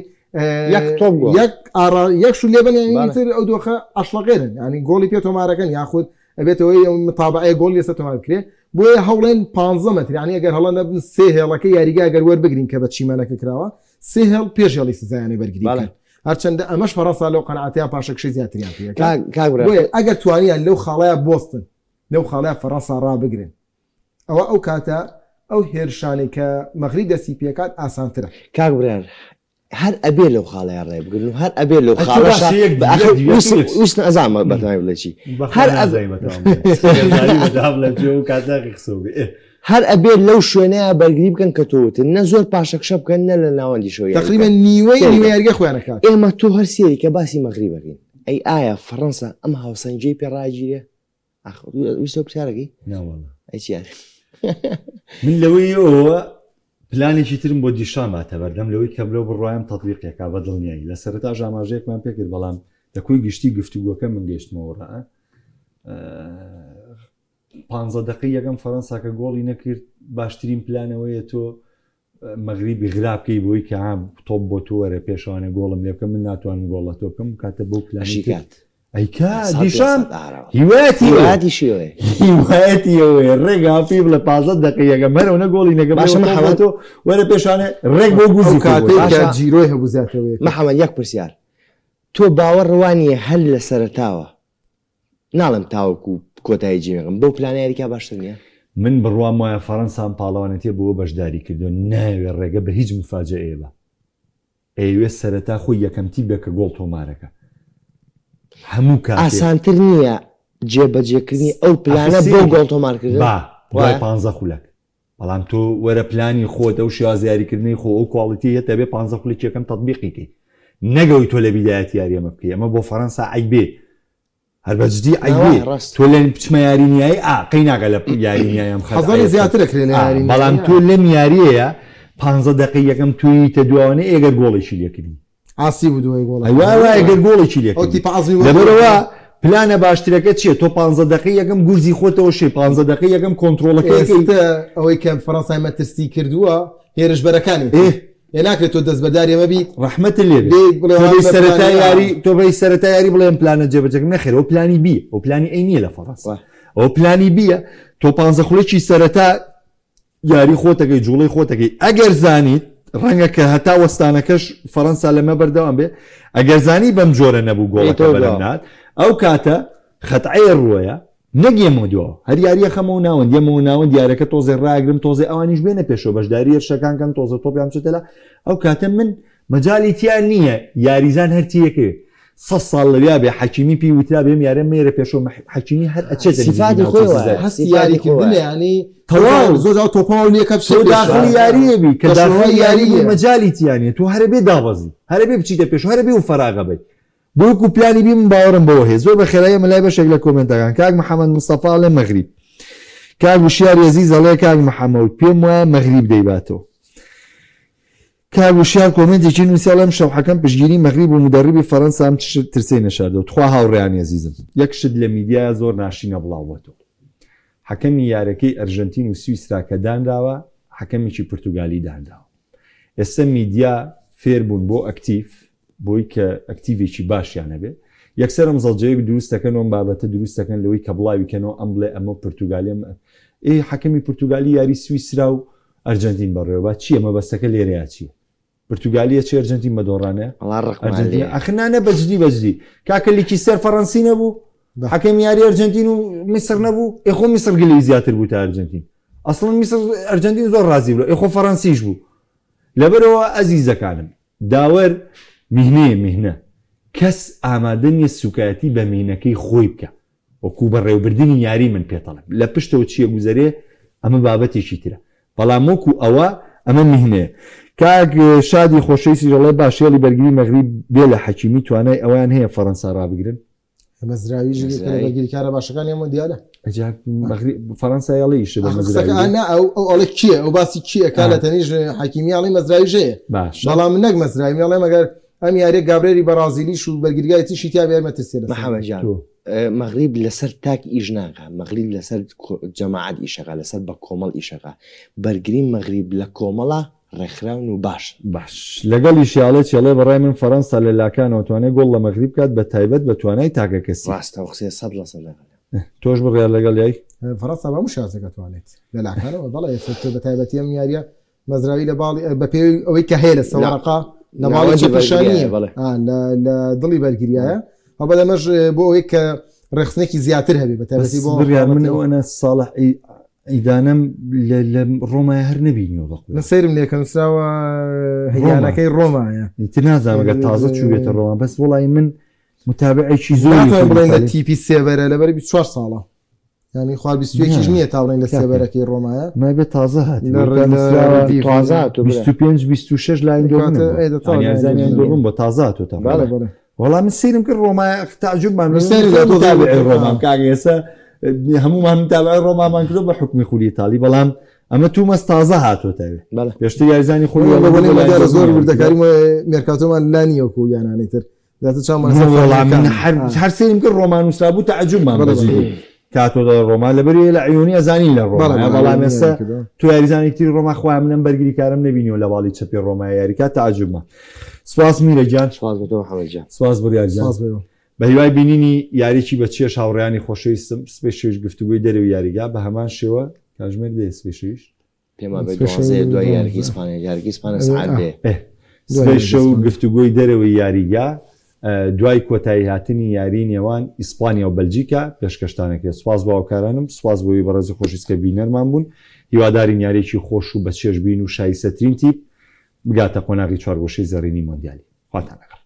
[SPEAKER 2] یەک تۆپ
[SPEAKER 3] یەک ئارا یەک شو لێبن یانی تر ئەو دۆخە ئەشڵەقێنن ینی گۆڵی پێ تۆمارەکەن یاخود ئەبێتەوەی متابعەیە گۆڵ لەسەر تۆمار بکرێ بۆیە هەوڵێن 15 مەتر یانی ئەگەر هەڵە نەبن سێ هێڵەکە یاریگا گەر وەربگرین کە بە چیمەنەکە کراوە سێ هێڵ پێش هێڵی سزایانەی بەرگری بکەن هەرچەندە ئەمەش فەڕەنسا لەو قەناعەتەیان پاشەکشەی زیاتریان پێ ئەکات.
[SPEAKER 2] کاک برا
[SPEAKER 3] بۆیە ئەگەر توانیان لەو خاڵەیا بوەستن، لەو خاڵەیا فەڕەنسا ڕابگرن، ئەوا ئەو کاتە ئەو هێرشانەی کە مەغریب دەستی پێکات ئاسانترە.
[SPEAKER 2] کاک برار هەر ئەبێ لەو خاڵەیا ڕێ بگرن و هەر ئەبێ لەو
[SPEAKER 1] ئەتۆ
[SPEAKER 2] خاڵەشا
[SPEAKER 1] باشە یەک
[SPEAKER 2] بە ئەخر
[SPEAKER 1] یەک یەک
[SPEAKER 2] ویستم
[SPEAKER 1] یەک
[SPEAKER 2] ویستم ئەزانم بەتەمای بڵێ چی
[SPEAKER 1] بەخوا
[SPEAKER 2] هەر ئەب
[SPEAKER 1] نازانی بەتەمام بڵێ ئەزانی بەتەمام بڵێم چی ئەو کاتە قسە بێ ئێ.
[SPEAKER 2] هەر ئەبێ لەو شوێنەیا بەرگری بکەن کە تۆ وتت نە زۆر پاشەکشە بکەن نە لە ناوەندیشەوە یاری
[SPEAKER 3] تەقریبەن
[SPEAKER 2] بکەن.
[SPEAKER 3] نیوەی
[SPEAKER 2] سەیری
[SPEAKER 3] نیوە
[SPEAKER 2] کە
[SPEAKER 3] یاریگای خۆیان ئەکات.
[SPEAKER 2] ئێمە تۆ هەر سەیری کە باسی مەغریب ئەکەین ئەی ئایا فەڕەنسا ئەم هاوسەنگیەی پێ ڕاگیرێ؟ ئاخ ویستەوە پرسیارەکەی؟
[SPEAKER 1] نا وەڵا.
[SPEAKER 2] ئەی چی یاری؟
[SPEAKER 1] من لەوەی ئەوە پلانێکی ترم بۆ دیشان باتە بەردەم لەوەی کە لەو بڕوایم تەتبیقێکا بە دڵنیایی لە سەرەتاش ئاماژەیەکمان پێکرد بەڵام لە کۆی گشتی گفتوگۆکە من گەیشتمەوە ڕا پانزە دەقەی یەکەم فەرەنسا کە گۆڵی نەکرد باشترین پلانەوەیە تۆ مەغریبی غرا بکەی بۆی کە ها تۆپ بۆ تۆ وەرە پێشوانە گۆڵم لێ بکە من ناتوانم گۆڵ لە تۆ بکەم کاتە بۆ پلانی تر
[SPEAKER 2] ئەشیکات
[SPEAKER 1] ئەیکا دیشان هیوایەتی
[SPEAKER 2] هیوایەتیشی ئەوەیە
[SPEAKER 1] هیوایەتی ئەوەیە ڕێک هاپی بڵێ 15 دقیقە یەکەم هەر ئەونە گۆڵی نەکە
[SPEAKER 2] باشە محەمەد.
[SPEAKER 1] تۆ وەرە پێشانە ڕێک بۆ گوزی
[SPEAKER 3] ئەو کاتەی
[SPEAKER 2] باشە.
[SPEAKER 3] کە جیرۆی هەبوو زیاتر
[SPEAKER 2] محەمەد یەک پرسیار تۆ باوەڕ وانیە هەر لە سەرەتاوە ناڵێم تاوەکو کۆتایی جێمێکم بەو پلانە یاریکا باشتر نییە؟
[SPEAKER 1] من بڕوام وایە فەرەنسا ئەم پاڵەوانێتیە بۆ بەشداری کردووە نایەوێ ڕێگە بە هیچ مفاجەئەیە بە ئەیەوێ سەرەتا خۆی یەکەم تیپ بێ کە گۆڵ تۆمارەکە هەموو کاتێ.
[SPEAKER 2] ئاسانتر نییە جێبەجێکردنی ئەو پلانە بۆ گۆڵ تۆمارکردن؟
[SPEAKER 1] با دوای پانزە خولەک بەڵام تۆ وەرە پلانی خۆت ئەو شێواز یاریکردنەی خۆ ئەو quality یە هەتە بێ پانزە خولەکی یەکەم تەتبیقی کەی نەک ئەوەی تۆ لە بیدایەتی یاری ئەمە بکەی ئەمە بۆ فەرەنسا عەیبێ هەر بە جدی عەیبێ تۆ لە بچمە یاری نیایی ئا قەی ناکە لە یاری نیایی ئەم خەت
[SPEAKER 3] حەزەری زیاتر ئەکرێ لە یاری
[SPEAKER 1] بەڵام تۆ لەم یاریەیە پانزە دەقەی یەکەم تۆیتە دواوانە ئێگەر گۆڵێکی لێکردی
[SPEAKER 3] عاسی بوو دوای گۆڵەکە.
[SPEAKER 1] ئەی وایە وایە گەر گۆڵێکی لێ
[SPEAKER 3] ئەو
[SPEAKER 1] کردی.
[SPEAKER 3] تیپە عەزمی وەرگرت.
[SPEAKER 1] لەبەرئەوە پلانە باشترەکە چییە تۆ پانزە دەقەی یەکەم گورزی خۆتەوە شێ پانزە دەقەی یەکەم کۆنترۆڵەکەی ئەکەی.
[SPEAKER 3] ئێستە ئەوەی کە فەرەنسای مەترسی کردووە هێرشبەرەکانیەتی.
[SPEAKER 1] ئێ.
[SPEAKER 3] ئێ ناکرێت تۆ دەستبەرداری ئەمە بیت.
[SPEAKER 1] ڕەحمەتت لێ بێ.
[SPEAKER 3] بێیت بڵێ
[SPEAKER 1] تۆ
[SPEAKER 3] وەڵا
[SPEAKER 1] بێی
[SPEAKER 3] بە
[SPEAKER 1] سەرەتای
[SPEAKER 3] پلانی ئا.
[SPEAKER 1] یاری تۆ بێی سەرەتای یاری بڵێ ئەم پلانە جێبەجێکەم نەخێر ئەوە پلانی بییە ئەوە پلانی ئەی نییە لە فەرەنسا.
[SPEAKER 2] وایە.
[SPEAKER 1] ئەوە پلانی بییە تۆ پانزە خولەکی سەرەتا یاری خۆتەکەی جوڵەی خۆتەکەی ئەگەر زانیت ڕەنگە کە هەتا وەستانەکەش فەرەنسا لەمە بەردەوام بێ ئەگەر زانی بەم جۆرە نەبوو گۆڵەکە بەرەم نات ئەو کاتە خەتعەیە ڕوەیە نەک یەمەوە دواوە هەر یاریە خەمەوە ناوەند یەمەوە ناوەند یارەکە تۆزێ ڕاگرم تۆزێ ئەوانیش بێنە پێشەوە بەشداری هێرشەکان کەن تۆزە تۆپیان بچێتە لا ئەو کاتە من مەجالی تیا نییە یاریزان هەرچیەکەوێ سە ساڵ لەویا بێ حەکیمی پێی وترا بێم یارە مێرە پێشەوە حەکیمی هەر ئەچێتە نزیکی
[SPEAKER 2] سیفاتی خۆی
[SPEAKER 1] ناوچەی
[SPEAKER 2] وایە.
[SPEAKER 1] سزای.
[SPEAKER 3] هەستی
[SPEAKER 2] سیفاتی
[SPEAKER 3] یاری
[SPEAKER 2] خۆی
[SPEAKER 3] کردنە
[SPEAKER 2] وایە.
[SPEAKER 3] یانی
[SPEAKER 1] تەواو.
[SPEAKER 3] زۆر جار تۆپەوە لێکە
[SPEAKER 1] تۆ داخلی یاریە بی کە داخلی یاری بوو
[SPEAKER 3] یاریە.
[SPEAKER 1] مەجالی تیا نییە تۆ هەرە بێ دابەزی هەرە بێ بچیتە پێش هەرە بێ و فەراغە بی بۆ وەکو پلانی بی من باوەڕم بەوە هەیە زۆر بە خێرایی ئەمە لای بەشێک لە کۆمێنتەکان کاک محەمەد مستەفا ئەڵێ مەغریب کاک وشیار یەزیز ئەڵێ کاک محەمەود پێم وایە مەغریب دەیباتەوە کاک وشیار کۆمێنتێکی نووسی ئەڵێ ئەمشەو حەکەم پشتگیری مەغریب و مودەڕیبی فەرەنسا ئەم ترسەی نەشاردەوە تخوا هاوڕێیانی ئەزیزم یەک شت لە میدیایا زۆر ناشرینە بڵاو بۆتەوە حەکەمی یارەکەی ئەرژەنتین و سویسرا کە دانراوە حەکەمێکی پرتوگالی دانراوە ئێستا میدیا فێر بوون بۆ ئەکتیڤ بۆی کە ئەکتیڤێکی باشیان هەبێ یەکسەر ئەم زەڵجەیەک دروست دەکەن و ئەم بابەتە دروست دەکەن لەوەی کە بڵاوی کەنەوە ئەم بڵێ ئەمە پرتوگالی ئەم ئێ حەکەمی پرتوگالی یاری سویسرا و ئەرجەنتین بەڕێوە با چییە مەبەستەکە لێرەیا چییە پرتوگالیە چی ئەرجەنتین بە دۆڕانە
[SPEAKER 2] وەڵا ڕقمان
[SPEAKER 1] ئەرجەنتین
[SPEAKER 2] لێیە.
[SPEAKER 1] ئەخ نا نە بەجدی بەجدی کاکە لیکیستەر فەڕەنسی نەبوو حەکەمی یاری ئەرجەنتین و میسر نەبوو ئێ خۆ میسر گلەی زیاتر بوو تا ئەرجەنتین ئەسڵەن میسر ئەرجەنتین زۆر ڕازی بوو ئێ خۆ فەڕەنسیش بوو لەبەرەوە ئەزیزەکانم داوەر میهنەیە میهنە کەس ئامادە نییە سوکایەتی بە میهنەکەی خۆی بکا وەکو بەڕێوبردنی یاری من پێتەڵێم لە پشتەوە چیە گوزەرێ ئەمە بابەتێکی ترە بەڵام وەکو ئەوە ئەمە میهنەیە کاک شادی خۆشەویستیش ئەڵێ باش هێڵی بەرگری مەغریب بێ لە حەکیمی توانای ئەوەیان هەیە فەرەنسا ڕابگرن؟
[SPEAKER 3] مەزراویش یەکێکە لە
[SPEAKER 2] مەزراوی.
[SPEAKER 3] بەرگریکارە باشەکانی ئەم مۆندیالە.
[SPEAKER 1] ئەجا مەغریب فەرەنسا ئەڵێ ئیشە بە
[SPEAKER 3] ئاخر
[SPEAKER 1] مەزراوی
[SPEAKER 3] قسەکە
[SPEAKER 1] بێ.
[SPEAKER 3] نا ئەو ئەو ئەڵێ کێ ئەو باسی کێ ئەکا لە
[SPEAKER 1] آه.
[SPEAKER 3] تەنیشت حەکیمی ئەڵێ مەزراویش هەیە
[SPEAKER 1] باشە
[SPEAKER 3] بەڵام من نەک مەزراوی من ئەڵێم ئەگەر ئەم یاریە گابرێلی بەڕازیلیش و بەرگریگای تریشی تیا بێ مەترسیە لەسەر.
[SPEAKER 2] محەمەد جان
[SPEAKER 1] تۆ
[SPEAKER 2] مەغریب لەسەر تاک ئیش ناکا مەغریب لەسەر جەماعەت ئیشەکا لەسەر بە کۆمەڵ ئیشەکا بەرگری مەغریب لە کۆمەڵا ڕێکخراون و باشن.
[SPEAKER 1] باش لەگەڵیشی ئەڵێ چێڵێ بەڕای من فەرەنسا لە لاکانەوە توانێ گۆڵ لە مەغریب بکات بە تایبەت بە توانای تاکە کەسی.
[SPEAKER 2] ڕاستە ئەو قسەیە 100% لەگەڵیام.
[SPEAKER 1] تۆش بڕیار لەگەڵ یای؟
[SPEAKER 3] فەرەنسا بە هەموو شازێک ئەتوانێت لە لاکانەوە بەڵێ ئێستا بە تایبەتی ئەم یاریە مەزراوی لە باڵی بە پێی ئەوەی کە هەیە لە سەوەڕەقا لە باڵی چەپیشا نییە لە دڵی بەرگریایە هەڵبەت ئەمەش بۆ ئەوەی کە ڕێخستنێکی زیاتر هەبێ بە تایبەتی بۆ
[SPEAKER 1] بڕیار من ئەوەنە ساڵح ئیدانەم لە ڕۆمای هەر نەبینیەوە بە
[SPEAKER 3] من سەیرم لێکە نووسراوە هەیانەکەی ڕۆمایە
[SPEAKER 1] تر نازانم گەر تازە چووبێتە ڕۆما بەس وڵی من متابعێکی زۆر
[SPEAKER 3] بڵێن لە تیپی سێبەرە لەبەر 24 ساڵە یانی خوار 21 یش نییە تا بڵێین لە سێبەرەکەی ڕۆمایە.
[SPEAKER 1] ما بێ تازە هات
[SPEAKER 3] لە
[SPEAKER 2] تازە هاتووە
[SPEAKER 1] 25 26 لاین دووەم دووەم بۆ تازە هاتووە تا
[SPEAKER 3] بەڵێ بەڵێ.
[SPEAKER 1] وەڵا من سەیرم کرد ڕۆمایە تەعجوبمان
[SPEAKER 3] من سەیرم کرد
[SPEAKER 1] متابعی ڕۆمام کاک ئێستا هەموومان متابعی ڕۆمامان کردو بە حوکمی خولی ئیتالی بەڵام ئەمە تومەس تازە هاتووەتەوێ
[SPEAKER 2] بەڵێ
[SPEAKER 1] پێشتر یاریزانی خولی
[SPEAKER 3] بە بۆنەی مەدارە زۆر
[SPEAKER 1] وردەکاری
[SPEAKER 3] وردەکاری مێرکاتۆمان لا نییە وەکو یانانەی تر زیاتر چاومان لەسەر
[SPEAKER 1] وەڵا من
[SPEAKER 3] فەرمیەکانە.
[SPEAKER 1] هەر سەیرم کرد ڕۆمان نووسرابوو تەعجوبمان
[SPEAKER 3] بەڵێ،
[SPEAKER 1] بەجدی.
[SPEAKER 3] بەڵێ.
[SPEAKER 1] کاتۆ دەڵێ ڕۆما لەبەری لە عیونی ئەزانین لە ڕۆما بەڵام ئێستا تو یاریزانێکی تری ڕۆما خۆیان منم بەرگریکارم نەبینیوە لە باڵی چەپی ڕۆما یاریکات تەعجوبمە سپاس میرە گیان
[SPEAKER 2] سپاس بۆ تۆ محەممەد گیان
[SPEAKER 1] سپاس بڕیار گیان
[SPEAKER 3] سپاس بۆ ئێوە.
[SPEAKER 1] بە هیوای بینینی یاریی بە چێژ هاوڕێیانی خۆشەویستم سبەی شەویش گفتوگۆی دەرەوی یاریگا بە هەمان شێوە کاژمێر دەیە سبەی شەویش
[SPEAKER 2] پێم وابێ دوانزەیە دوای یاریی ئیسپانیا یاریی ئیسپانیا سەعات دەیە.
[SPEAKER 1] سبەی شەو گفتوگۆی دەرەوەی یاریگا دوای کۆتایی هاتنی یاریی نێوان ئیسپانیا و بەلجیکا پێشکەشتان ئەکرێت. سوپاس بۆ هاوکارانم، سوپاس بۆ ئێوەی بەڕێز و خۆشویست کە بینەرمان بوون. هیوادارین یارییەکی خۆش و بەچێژ بین و شایستەترین تیپ بگاتە قۆناغی چوارگۆشەی زێڕینی مۆندیالی. خواتان لەگەڵ.